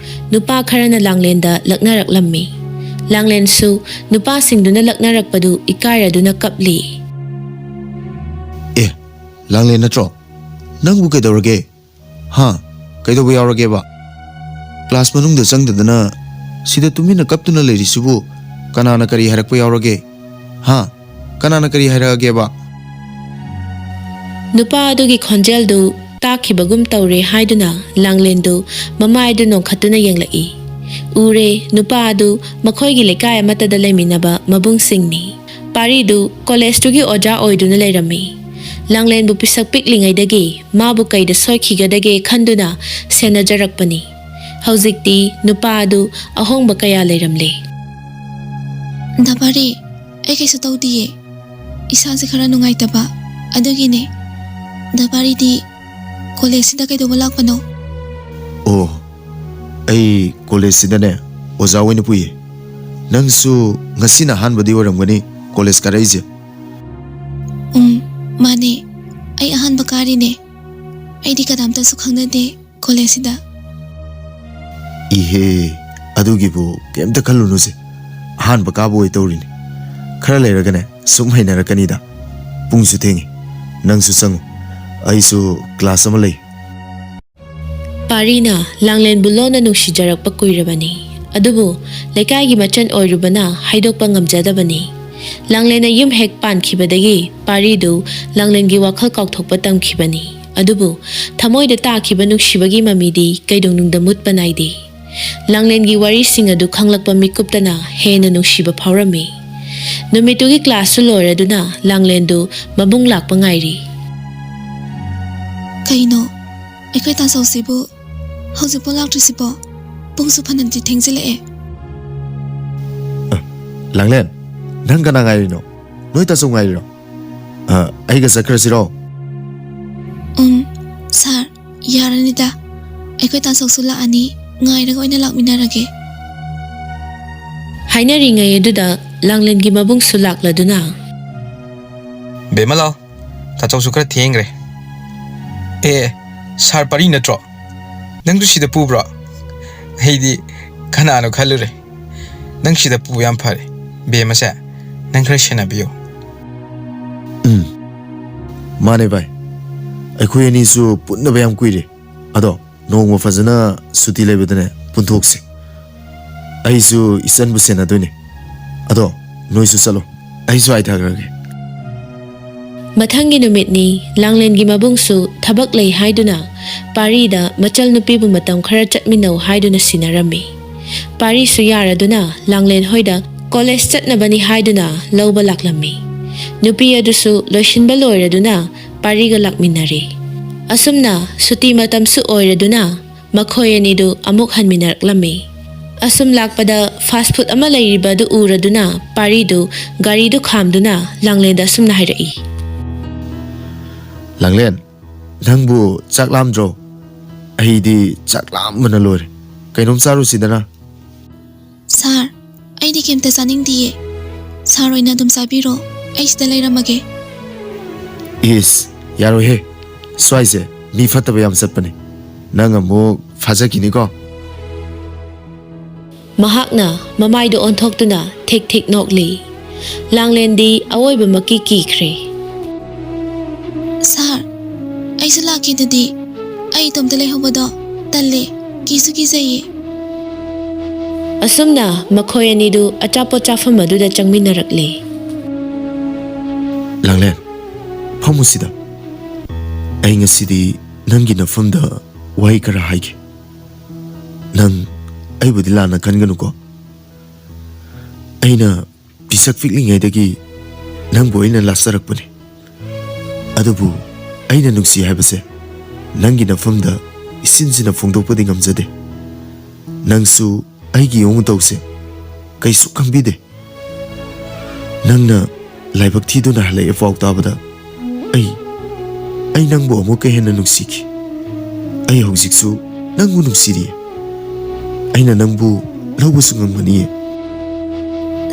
ꯅꯨꯄꯥ ꯈꯔꯅ ꯂꯥꯡꯂꯦꯟꯗ ꯂꯛꯅꯔꯛꯂꯝꯃꯤ꯫ ꯂꯥꯡꯂꯦꯟꯁꯨ ꯅꯨꯄꯥꯁꯤꯡꯗꯨꯅ ꯂꯛꯅꯔꯛꯄꯗꯨ ꯏꯀꯥꯏꯔꯗꯨꯅ ꯀꯞꯂꯤ꯫ "ꯑꯦ, ꯂꯥꯡꯂꯦꯟ ꯅꯠꯇ꯭ꯔꯣ? ꯅꯪꯕꯨ ꯀꯩꯗꯧꯔꯒꯦ? ꯍꯥ? ꯀꯩꯗꯧꯕ ꯌꯥꯎꯔꯒꯦꯕ? ꯀ꯭ꯂꯥꯁ ꯃꯅꯨꯡꯗ ꯆꯪꯗꯗꯅ ꯁꯤꯗ ꯇꯨꯃꯤꯟꯅ ꯀꯞꯇꯨꯅ ꯂꯩꯔꯤꯁꯤꯕꯨ ꯀꯅꯥꯅ ꯀꯔꯤ ꯍꯥꯏꯔꯛꯄ ꯌꯥꯎꯔꯒꯦ? ꯍꯥ? ꯀꯅꯥꯅ ꯀꯔꯤ ꯍꯥꯏꯔꯛꯑꯒꯦꯕ?" ꯅꯨꯄꯥ ꯑꯗꯨꯒꯤ ꯈꯣꯟꯖꯦꯜꯗꯨ ꯇꯥꯈꯤꯕꯒꯨꯝ ꯇꯧꯔꯦ ꯍꯥꯏꯗꯨꯅ ꯂꯥꯡꯂꯦꯟꯗꯨ ꯃꯃꯥꯏꯗꯨ ꯅꯣꯡꯈꯠꯇꯨꯅ ꯌꯦꯡꯂꯛꯏ꯫ ꯎꯔꯦ, ꯅꯨꯄꯥ ꯑꯗꯨ ꯃꯈꯣꯏꯒꯤ ꯂꯩꯀꯥꯏ ꯑꯃꯠꯇꯗ ꯂꯩꯃꯤꯟꯅꯕ ꯃꯕꯨꯡꯁꯤꯡꯅꯤ꯫ ꯄꯥꯔꯤꯗꯨ ꯀꯣꯂꯦꯖꯇꯨꯒꯤ ꯑꯣꯖꯥ ꯑꯣꯏꯗꯨꯅ ꯂꯩꯔꯝꯃꯤ꯫ ꯂꯥꯡꯂꯦꯟꯕꯨ ꯄꯤꯁꯛ ꯄꯤꯛꯂꯤꯉꯩꯗꯒꯤ ꯃꯥꯕꯨ ꯀꯩꯗ ꯁꯣꯏꯈꯤꯒꯗꯒꯦ ꯈꯟꯗꯨꯅ ꯁꯦꯟꯅꯖꯔꯛꯄꯅꯤ꯫ ꯍꯧꯖꯤꯛꯇꯤ ꯅꯨꯄꯥ ꯑꯗꯨ ꯑꯍꯣꯡꯕ ꯀꯌꯥ ꯂꯩꯔꯝꯂꯦ꯫ "ꯗꯥ ꯄꯥꯔꯤ, ꯑꯩ ꯀꯩꯁꯨ ꯇꯧꯗꯤꯌꯦ꯫ ꯏꯁꯥꯁꯦ ꯈꯔ ꯅꯨꯡꯉꯥꯏꯇꯕ, ꯑꯗꯨꯒꯤꯅꯦ꯫ ꯗꯥ ꯄꯥꯔꯤꯗꯤ ꯀꯣꯂꯦꯖꯁꯤꯗ ꯀꯩꯗꯧꯕ ꯂꯥꯛꯄꯅꯣ?" "ꯑꯣ, ꯑꯩ ꯀꯣꯂꯦꯖꯁꯤꯗꯅꯦ ꯑꯣꯖꯥ ꯑꯣꯏꯅ ꯄꯨꯏꯌꯦ꯫ ꯅꯪꯁꯨ ꯉꯁꯤꯅ ꯑꯍꯥꯟꯕꯗꯤ ꯑꯣꯏꯔꯝꯒꯅꯤ ꯀꯣꯂꯦꯖ ꯀꯥꯔꯛꯏꯁꯦ?" "ꯎꯝ, ꯃꯥꯅꯦ꯫ ꯑꯩ ꯑꯍꯥꯟꯕ ꯀꯥꯔꯤꯅꯦ꯫ ꯑꯩꯗꯤ ꯀꯅꯥꯝꯇꯁꯨ ꯈꯪꯅꯗꯦ ꯀꯣꯂꯦꯖꯁꯤꯗ꯫" "ꯏꯍꯦ, ꯑꯗꯨꯒꯤꯕꯨ ꯀꯩꯝꯇ ꯈꯜꯂꯨꯅꯨꯁꯦ꯫ ꯑꯍꯥꯟꯕ ꯀꯥꯕ ꯑꯣꯏ ꯇꯧꯔꯤꯅꯦ꯫ ꯈꯔ ꯂꯩꯔꯒꯅꯦ ꯁꯨꯝ ꯍꯩꯅꯔꯛꯀꯅꯤꯗ꯫ ꯄꯨꯡꯁꯨ ꯊꯦꯡꯉꯤ꯫ ꯅꯪꯁꯨ ꯆꯪꯉꯨ꯫ ꯑꯩꯁꯨ ꯀ꯭ꯂꯥꯁ ꯑꯃ ꯂꯩ꯫" ꯄꯥꯔꯤꯅ ꯂꯥꯡꯂꯦꯟꯕꯨ ꯂꯣꯟꯅ ꯅꯨꯡꯁꯤꯖꯔꯛꯄ ꯀꯨꯏꯔꯕꯅꯤ꯫ ꯑꯗꯨꯕꯨ ꯂꯩꯀꯥꯏꯒꯤ ꯃꯆꯟ ꯑꯣꯏꯔꯨꯕꯅ ꯍꯥꯏꯗꯣꯛꯄ ꯉꯝꯖꯗꯕꯅꯤ꯫ ꯂꯥꯡꯂꯦꯟꯅ ꯌꯨꯝ ꯍꯦꯛ ꯄꯥꯟꯈꯤꯕꯗꯒꯤ ꯄꯥꯔꯤꯗꯨ ꯂꯥꯡꯂꯦꯟꯒꯤ ꯋꯥꯈꯜ ꯀꯥꯎꯊꯣꯛꯄ ꯇꯝꯈꯤꯕꯅꯤ꯫ ꯑꯗꯨꯕꯨ ꯊꯃꯣꯏꯗ ꯇꯥꯈꯤꯕ ꯅꯨꯡꯁꯤꯕꯒꯤ ꯃꯃꯤꯗꯤ ꯀꯩꯗꯧꯅꯨꯡꯗ ꯃꯨꯠꯄ ꯅꯥꯏꯗꯦ꯫ ꯂꯥꯡꯂꯦꯟꯒꯤ ꯋꯥꯔꯤꯁꯤꯡ ꯑꯗꯨ ꯈꯪꯂꯛꯄ ꯃꯤꯀꯨꯞꯇꯅ ꯍꯦꯟꯅ ꯅꯨꯡꯁꯤꯕ ꯐꯥꯎꯔꯝꯃꯤ꯫ ꯅꯨꯃꯤꯠꯇꯨꯒꯤ ꯀ꯭ꯂꯥꯁꯁꯨ ꯂꯣꯏꯔꯗꯨꯅ ꯂꯥꯡꯂꯦꯟꯗꯨ ꯃꯕꯨꯡ ꯂꯥꯛꯄ ꯉꯥꯏꯔꯤ꯫ "ꯀꯩꯅꯣ, ꯑꯩꯈꯣꯏ ꯇꯥꯆꯧꯁꯤꯕꯨ ꯍꯧꯖꯤꯛꯐꯥꯎ ꯂꯥꯛꯇ꯭ꯔꯤꯁꯤꯕꯣ? ꯄꯨꯡꯁꯨ ꯐꯅꯗꯤ ꯊꯦꯡꯖꯤꯜꯂꯛꯑꯦ꯫" "ꯑ, ꯂꯥꯡꯂꯦꯟ, ꯅꯪ ꯀꯅꯥ ꯉꯥꯏꯔꯤꯅꯣ? ꯅꯣꯏ ꯇꯥꯆꯧ ꯉꯥꯏꯔꯤꯔꯣ? ꯑ, ꯑꯩꯒ ꯆꯠꯈ꯭ꯔꯁꯤꯔꯣ?" "ꯎꯝ, ꯁꯥꯔ, ꯌꯥꯔꯅꯤꯗ꯫ ꯑꯩꯈꯣꯏ ꯇꯥꯆꯧꯁꯨ ꯂꯥꯛꯑꯅꯤ, ꯉꯥꯏꯔꯒ ꯑꯣꯏꯅ ꯂꯥꯛꯃꯤꯟꯅꯔꯒꯦ꯫" ꯍꯥꯏꯅꯔꯤꯉꯩ ꯑꯗꯨꯗ ꯂꯥꯡꯂꯦꯟꯒꯤ ꯃꯕꯨꯡꯁꯨ ꯂꯥꯛꯂꯗꯨꯅ, "ꯕꯦꯝꯃ ꯂꯥꯎ, ꯇꯥꯆꯧꯁꯨ ꯈꯔ ꯊꯦꯡꯈ꯭ꯔꯦ꯫" "ꯑꯦ, ꯑꯦ, ꯁꯥꯔ ꯄꯥꯔꯤ ꯅꯠꯇ꯭ꯔꯣ? ꯅꯪꯁꯨ ꯁꯤꯗ ꯄꯨꯕ꯭ꯔꯣ? ꯑꯩꯗꯤ ꯀꯅꯥꯅꯣ ꯈꯜꯂꯨꯔꯦ꯫ ꯅꯪ ꯁꯤꯗ ꯄꯨꯕ ꯌꯥꯝ ꯐꯔꯦ꯫ ꯕꯦꯝꯃꯁꯦ ꯅꯪ ꯈꯔ ꯁꯦꯟꯅꯕꯤꯌꯨ꯫ ꯎꯝ, ꯃꯥꯅꯦ ꯚꯥꯏ꯫ ꯑꯩꯈꯣꯏ ꯑꯅꯤꯁꯨ ꯄꯨꯟꯗꯕ ꯌꯥꯝ ꯀꯨꯏꯔꯦ꯫ ꯑꯗꯣ ꯅꯣꯡꯃ ꯐꯖꯅ ꯁꯨꯇꯤ ꯂꯩꯕꯗꯅꯦ ꯄꯨꯟꯊꯣꯛꯁꯤ꯫ ꯑꯩꯁꯨ ꯏꯆꯟꯕꯨ ꯁꯦꯟꯅꯗꯣꯏꯅꯦ꯫ ꯑꯗꯣ ꯅꯣꯏꯁꯨ ꯆꯠꯂꯣ, ꯑꯩꯁꯨ ꯍꯥꯏꯊꯈ꯭ꯔꯒꯦ꯫ ꯃꯊꯪꯒꯤ ꯅꯨꯃꯤꯠꯅꯤ꯫ ꯂꯥꯡꯂꯦꯟꯒꯤ ꯃꯕꯨꯡꯁꯨ ꯊꯕꯛ ꯂꯩ ꯍꯥꯏꯗꯨꯅ ꯄꯥꯔꯤꯗ ꯃꯆꯜ ꯅꯨꯄꯤꯕꯨ ꯃꯇꯝ ꯈꯔ ꯆꯠꯃꯤꯟꯅꯧ ꯍꯥꯏꯗꯨꯅ ꯁꯤꯟꯅꯔꯝꯃꯤ꯫ ꯄꯥꯔꯤꯁꯨ ꯌꯥꯔꯗꯨꯅ ꯂꯥꯡꯂꯦꯟ ꯍꯣꯏꯗ ꯀꯣꯂꯦꯖ ꯆꯠꯅꯕꯅꯤ ꯍꯥꯏꯗꯨꯅ ꯂꯧꯕ ꯂꯥꯛꯂꯝꯃꯤ꯫ ꯅꯨꯄꯤ ꯑꯗꯨꯁꯨ ꯂꯣꯏꯁꯤꯟꯕ ꯂꯣꯏꯔꯗꯨꯅ ꯄꯥꯔꯤꯒ ꯂꯥꯛꯃꯤꯟꯅꯔꯦ꯫ ꯑꯁꯨꯝꯅ ꯁꯨꯇꯤ ꯃꯇꯝꯁꯨ ꯑꯣꯏꯔꯗꯨꯅ ꯃꯈꯣꯏ ꯑꯅꯤꯗꯨ ꯑꯃꯨꯛ ꯍꯟꯃꯤꯟꯅꯔꯛꯂꯝꯃꯤ꯫ ꯑꯁꯨꯝ ꯂꯥꯛꯄꯗ ꯐꯥꯁ ꯐꯨꯗ ꯑꯃ ꯂꯩꯔꯤꯕ ꯑꯗꯨ ꯎꯔꯗꯨꯅ ꯄꯥꯔꯤꯗꯨ ꯒꯥꯔꯤꯗꯨ ꯈꯥꯝꯗꯨꯅ ꯂꯥꯡꯂꯦꯟꯗ ꯑꯁꯨꯝꯅ ꯍꯥꯏꯔꯛꯏ꯫ ꯂꯥꯡꯂꯦꯟ, ꯅꯪꯕꯨ ꯆꯥꯛ ꯂꯥꯝꯗ꯭ꯔꯣ? ꯑꯩꯗꯤ ꯆꯥꯛ ꯂꯥꯝꯕꯅ ꯂꯣꯏꯔꯦ꯫ ꯀꯩꯅꯣꯝ ꯆꯥꯔꯨꯁꯤꯗꯅ꯫ ꯁꯥꯔ, ꯑꯩꯗꯤ ꯀꯩꯝꯇ ꯆꯥꯅꯤꯡꯗꯤꯌꯦ꯫ ꯁꯥꯔ ꯑꯣꯏꯅ ꯑꯗꯨꯝ ꯆꯥꯕꯤꯔꯣ꯫ ꯑꯩ ꯁꯤꯗ ꯂꯩꯔꯝꯃꯒꯦ꯫ ꯏꯁ, ꯌꯥꯔꯣꯏꯍꯦ꯫ ꯁ꯭ꯋꯥꯏꯁꯦ ꯃꯤ ꯐꯠꯇꯕ ꯌꯥꯝ ꯆꯠꯄꯅꯦ꯫ ꯅꯪ ꯑꯃꯨꯛ ꯐꯥꯖꯈꯤꯅꯤꯀꯣ꯫ ꯃꯍꯥꯛꯅ ꯃꯃꯥꯏꯗꯨ ꯑꯣꯟꯊꯣꯛꯇꯨꯅ ꯊꯤꯛ ꯊꯤꯛ ꯅꯣꯛꯂꯤ꯫ ꯂꯥꯡꯂꯦꯟꯗꯤ ꯑꯋꯣꯏꯕꯃꯛꯀꯤ ꯀꯤꯈ꯭ꯔꯦ꯫ ꯁꯥꯔ, ꯑꯩꯁꯨ ꯂꯥꯛꯀꯦ ꯑꯗꯨꯗꯤ꯫ ꯑꯩ ꯏꯇꯣꯝꯇ ꯂꯩꯍꯧꯕꯗꯣ ꯇꯜꯂꯦ, ꯀꯤꯁꯨ ꯀꯤꯖꯩꯌꯦ꯫ ꯑꯁꯨꯝꯅ ꯃꯈꯣꯏ ꯑꯅꯤꯗꯨ ꯑꯆꯥꯄꯣꯠ ꯆꯥꯐꯝ ꯑꯗꯨꯗ ꯆꯪꯃꯤꯟꯅꯔꯛꯂꯦ꯫ ꯂꯥꯡꯂꯦꯟ, ꯐꯝꯃꯨꯁꯤꯗ꯫ ꯑꯩ ꯉꯁꯤꯗꯤ ꯅꯪꯒꯤ ꯅꯐꯝꯗ ꯋꯥꯍꯩ ꯈꯔ ꯍꯥꯏꯒꯦ꯫ ꯅꯪ ꯑꯩꯕꯨꯗꯤ ꯂꯥꯟꯅ ꯈꯟꯒꯅꯨꯀꯣ꯫ ꯑꯩꯅ ꯄꯤꯁꯛ ꯄꯤꯛꯂꯤꯉꯩꯗꯒꯤ ꯅꯪꯕꯨ ꯑꯩꯅ ꯂꯥꯠꯆꯔꯛꯄꯅꯤ꯫ ꯑꯗꯨꯕꯨ ꯑꯩꯅ ꯅꯨꯡꯁꯤ ꯍꯥꯏꯕꯁꯦ ꯅꯪꯒꯤ ꯅꯐꯝꯗ ꯏꯆꯤꯟꯁꯤꯅ ꯐꯣꯡꯗꯣꯛꯄꯗꯤ ꯉꯝꯖꯗꯦ꯫ ꯅꯪꯁꯨ ꯑꯩꯒꯤ ꯏꯑꯣꯡ ꯏꯇꯧꯁꯦ ꯀꯩꯁꯨ ꯈꯪꯕꯤꯗꯦ꯫ ꯅꯪꯅ ꯂꯥꯏꯕꯛ ꯊꯤꯗꯨꯅ ꯍꯜꯂꯛꯑꯦ ꯄꯥꯎ ꯇꯥꯕꯗ ꯑꯩ, ꯑꯩ ꯅꯪꯕꯨ ꯑꯃꯨꯛꯀ ꯍꯦꯟꯅ ꯅꯨꯡꯁꯤꯈꯤ꯫ ꯑꯩ ꯍꯧꯖꯤꯛꯁꯨ ꯅꯪꯕꯨ ꯅꯨꯡꯁꯤꯔꯤ꯫ ꯑꯩꯅ ꯅꯪꯕꯨ ꯂꯧꯕꯁꯨ ꯉꯝꯒꯅꯤꯌꯦ꯫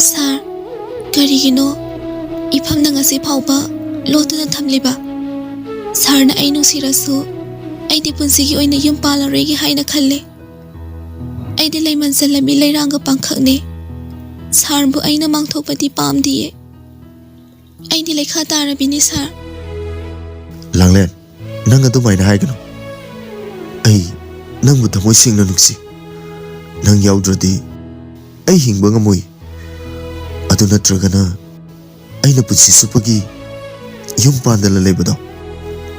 ꯁꯥꯔ, ꯀꯔꯤꯒꯤꯅꯣ ꯏꯐꯝꯅ ꯉꯁꯤ ꯐꯥꯎꯕ ꯂꯣꯠꯇꯨꯅ ꯊꯝꯂꯤꯕ? ꯁꯥꯔꯅ ꯑꯩ ꯅꯨꯡꯁꯤꯔꯁꯨ ꯑꯩꯗꯤ ꯄꯨꯟꯁꯤꯒꯤ ꯑꯣꯏꯅ ꯌꯨꯝ ꯄꯥꯜꯂꯔꯣꯏꯒꯦ ꯍꯥꯏꯅ ꯈꯜꯂꯦ꯫ ꯑꯩꯗꯤ ꯂꯩꯃꯟ ꯆꯜꯂꯕꯤ ꯂꯩꯔꯥꯡꯒ ꯄꯥꯡꯈꯛꯅꯦ꯫ ꯁꯥꯔꯕꯨ ꯑꯩꯅ ꯃꯥꯡꯊꯣꯛꯄꯗꯤ ꯄꯥꯝꯗꯤꯌꯦ꯫ ꯑꯩꯗꯤ ꯂꯩꯈꯥ ꯇꯥꯔꯕꯤꯅꯦ ꯁꯥꯔ꯫ ꯂꯥꯡꯂꯦꯟ, ꯅꯪ ꯑꯗꯨꯃꯥꯏꯅ ꯍꯥꯏꯒꯅꯨ꯫ ꯑꯩ ꯅꯪꯕꯨ ꯊꯃꯣꯏ ꯁꯦꯡꯅ ꯅꯨꯡꯁꯤ꯫ ꯅꯪ ꯌꯥꯎꯗ꯭ꯔꯗꯤ ꯑꯩ ꯍꯤꯡꯕ ꯉꯝꯃꯣꯏ꯫ ꯑꯗꯨ ꯅꯠꯇ꯭ꯔꯒꯅ ꯑꯩꯅ ꯄꯨꯟꯁꯤ ꯆꯨꯞꯄꯒꯤ ꯌꯨꯝ ꯄꯥꯟꯗꯅ ꯂꯩꯕꯗꯣ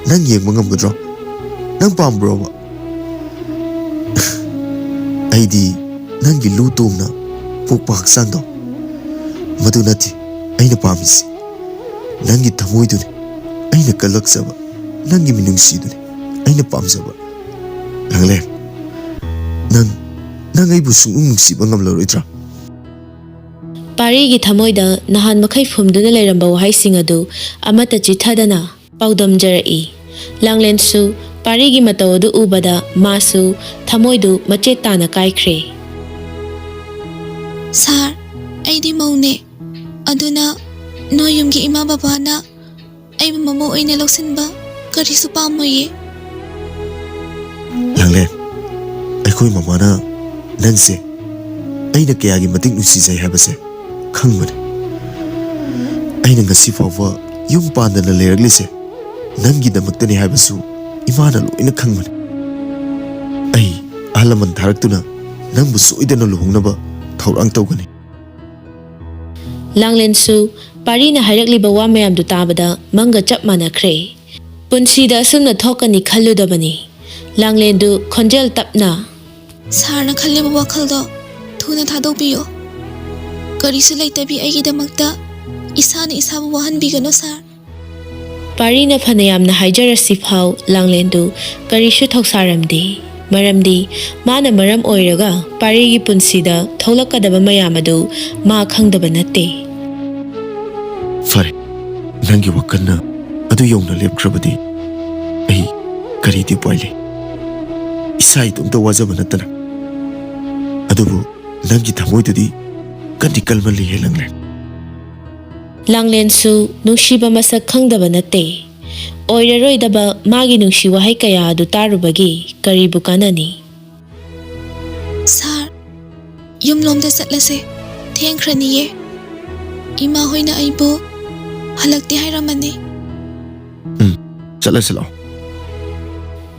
ꯅꯪ ꯌꯦꯡꯕ ꯉꯝꯒꯗ꯭ꯔꯣ? ꯅꯪ ꯄꯥꯝꯕ꯭ꯔꯣꯕ? ꯑꯩꯗꯤ ꯅꯪꯒꯤ ꯂꯨ ꯇꯣꯡꯅ ꯄꯣꯛꯄ ꯍꯛꯆꯥꯡꯗꯣ, ꯃꯗꯨ ꯅꯠꯇꯦ ꯑꯩꯅ ꯄꯥꯝꯃꯤꯁꯤ꯫ ꯅꯪꯒꯤ ꯊꯃꯣꯏꯗꯨꯅꯤ ꯑꯩꯅ ꯀꯜꯂꯛꯆꯕ, ꯅꯪꯒꯤ ꯃꯤꯅꯨꯡꯁꯤꯗꯨꯅꯤ ꯑꯩꯅ ꯄꯥꯝꯖꯕ꯫ ꯂꯥꯡꯂꯦꯟ, ꯅꯪ, ꯅꯪ ꯑꯩꯕꯨ ꯁꯨꯡꯅꯨꯡ ꯅꯨꯡꯁꯤꯕ ꯉꯝꯂꯔꯣꯏꯗ꯭ꯔꯥ? ꯄꯥꯔꯤꯒꯤ ꯊꯃꯣꯏꯗ ꯅꯍꯥꯟ ꯃꯈꯩ ꯐꯨꯝꯗꯨꯅ ꯂꯩꯔꯝꯕ ꯋꯥꯍꯩꯁꯤꯡ ꯑꯗꯨ ꯑꯃꯠꯇ ꯆꯤꯠꯊꯗꯅ ꯄꯥꯎꯗꯝꯖꯔꯛꯏ꯫ ꯂꯥꯡꯂꯦꯟꯁꯨ ꯄꯥꯔꯤꯒꯤ ꯃꯇꯧ ꯑꯗꯨ ꯎꯕꯗ ꯃꯥꯁꯨ ꯊꯃꯣꯏꯗꯨ ꯃꯆꯦꯠ ꯇꯥꯅ ꯀꯥꯏꯈ꯭ꯔꯦ꯫ ꯁꯥꯔ, ꯑꯩꯗꯤ ꯃꯧꯅꯦ꯫ ꯑꯗꯨꯅ ꯅꯣꯏ ꯌꯨꯝꯒꯤ ꯏꯃꯥ ꯕꯕꯥꯅ ꯑꯩꯕꯨ ꯃꯃꯧ ꯑꯣꯏꯅ ꯂꯧꯁꯤꯟꯕ ꯀꯔꯤꯁꯨ ꯄꯥꯝꯃꯣꯏꯌꯦ꯫ ꯂꯥꯡꯂꯦꯟ, ꯑꯩꯈꯣꯏ ꯃꯃꯥꯅ ꯅꯪꯁꯦ ꯑꯩꯅ ꯀꯌꯥꯒꯤ ꯃꯇꯤꯛ ꯅꯨꯡꯁꯤꯖꯩ ꯍꯥꯏꯕꯁꯦ ꯈꯪꯕꯅꯤ꯫ ꯑꯩꯅ ꯉꯁꯤ ꯐꯥꯎꯕ ꯌꯨꯝ ꯄꯥꯟꯗꯅ ꯂꯩꯔꯛꯂꯤꯁꯦ ꯅꯪꯒꯤꯗꯃꯛꯇꯅꯤ ꯍꯥꯏꯕꯁꯨ ꯏꯃꯥꯅ ꯂꯣꯏꯅ ꯈꯪꯕꯅꯤ꯫ ꯑꯩ ꯑꯍꯜ ꯂꯃꯟ ꯊꯥꯔꯛꯇꯨꯅ ꯅꯪꯕꯨ ꯁꯣꯏꯗꯅ ꯂꯨꯍꯣꯡꯅꯕ ꯊꯧꯔꯥꯡ ꯇꯧꯒꯅꯤ꯫ ꯂꯥꯡꯂꯦꯟꯁꯨ ꯄꯥꯔꯤꯅ ꯍꯥꯏꯔꯛꯂꯤꯕ ꯋꯥ ꯃꯌꯥꯝꯗꯨ ꯇꯥꯕꯗ ꯃꯪꯒ ꯆꯞ ꯃꯥꯟꯅꯈ꯭ꯔꯦ꯫ ꯄꯨꯟꯁꯤꯗ ꯑꯁꯨꯝꯅ ꯊꯣꯛꯀꯅꯤ ꯈꯜꯂꯨꯗꯕꯅꯤ꯫ ꯂꯥꯡꯂꯦꯟꯗꯨ ꯈꯣꯟꯖꯦꯜ ꯇꯞꯅ, ꯁꯥꯔꯅ ꯈꯜꯂꯤꯕ ꯋꯥꯈꯜꯗꯣ ꯊꯨꯅ ꯊꯥꯗꯣꯛꯄꯤꯌꯨ꯫ ꯀꯔꯤꯁꯨ ꯂꯩꯇꯕꯤ ꯑꯩꯒꯤꯗꯃꯛꯇ ꯏꯁꯥꯅ ꯏꯁꯥꯕꯨ ꯋꯥꯍꯟꯕꯤꯒꯅꯨ ꯁꯥꯔ꯫ ꯄꯥꯔꯤꯅ ꯐꯅꯌꯥꯝꯅ ꯍꯥꯏꯖꯔꯁꯤ ꯐꯥꯎ ꯂꯥꯡꯂꯦꯟꯗꯨ ꯀꯔꯤꯁꯨ ꯊꯧꯁꯥꯔꯝꯗꯦ꯫ ꯃꯔꯝꯗꯤ ꯃꯥꯅ ꯃꯔꯝ ꯑꯣꯏꯔꯒ ꯄꯥꯔꯤꯒꯤ ꯄꯨꯟꯁꯤꯗ ꯊꯣꯛꯂꯛꯀꯗꯕ ꯃꯌꯥꯝ ꯑꯗꯨ ꯃꯥ ꯈꯪꯗꯕ ꯅꯠꯇꯦ꯫ ꯐꯔꯦ, ꯅꯪꯒꯤ ꯋꯥꯈꯜꯅ ꯑꯗꯨ ꯌꯧꯅ ꯂꯦꯞꯈ꯭ꯔꯕꯗꯤ ꯑꯩ ꯀꯔꯤꯗꯤ ꯎꯄꯥꯏ ꯂꯩ? ꯏꯁꯥ ꯏꯇꯣꯝꯇ ꯋꯥꯖꯕ ꯅꯠꯇꯅ꯫ ꯑꯗꯨꯕꯨ ꯅꯪꯒꯤ ꯊꯃꯣꯏꯗꯨꯗꯤ ꯀꯟꯗꯤ ꯀꯜꯃꯜꯂꯤꯍꯦ ꯂꯥꯡꯂꯦꯟ꯫ ꯂꯥꯡꯂꯦꯟꯁꯨ ꯅꯨꯡꯁꯤꯕ ꯃꯁꯛ ꯈꯪꯗꯕ ꯅꯠꯇꯦ꯫ ꯑꯣꯏꯔꯔꯣꯏꯗꯕ ꯃꯥꯒꯤ ꯅꯨꯡꯁꯤ ꯋꯥꯍꯩ ꯀꯌꯥ ꯑꯗꯨ ꯇꯥꯔꯨꯕꯒꯤ ꯀꯔꯤꯕꯨ ꯀꯥꯟꯅꯅꯤ? ꯁꯥꯔ, ꯌꯨꯝꯂꯣꯝꯗ ꯆꯠꯂꯁꯦ꯫ ꯊꯦꯡꯈ꯭ꯔꯅꯤꯌꯦ꯫ ꯏꯃꯥ ꯍꯣꯏꯅ ꯑꯩꯕꯨ ꯍꯜꯂꯛꯇꯦ ꯍꯥꯏꯔꯝꯃꯅꯤ꯫ ꯎꯝ, ꯆꯠꯂꯁꯤ ꯂꯥꯛꯑꯣ꯫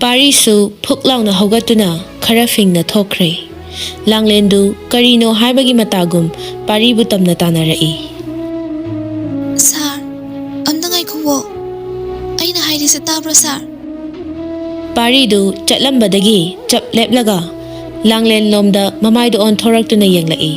ꯄꯥꯔꯤꯁꯨ ꯐꯨꯛ ꯂꯥꯎꯅ ꯍꯧꯒꯠꯇꯨꯅ ꯈꯔ ꯐꯤꯡꯅ ꯊꯣꯛꯈ꯭ꯔꯦ꯫ ꯂꯥꯡꯂꯦꯟꯗꯨ ꯀꯔꯤꯅꯣ ꯍꯥꯏꯕꯒꯤ ꯃꯇꯥꯒꯨꯝ ꯄꯥꯔꯤꯕꯨ ꯇꯝꯅ ꯇꯥꯅꯔꯛꯏ꯫ ꯁꯥꯔ, ꯑꯝꯇ ꯉꯥꯏꯈꯨꯋꯣ꯫ ꯑꯩꯅ ꯍꯥꯏꯔꯤꯁꯦ ꯇꯥꯕ꯭ꯔꯣ ꯁꯥꯔ? ꯄꯥꯔꯤꯗꯨ ꯆꯠꯂꯝꯕꯗꯒꯤ ꯆꯞ ꯂꯦꯞꯂꯒ ꯂꯥꯡꯂꯦꯟꯂꯣꯝꯗ ꯃꯃꯥꯏꯗꯨ ꯑꯣꯟꯊꯣꯔꯛꯇꯨꯅ ꯌꯦꯡꯂꯛꯏ꯫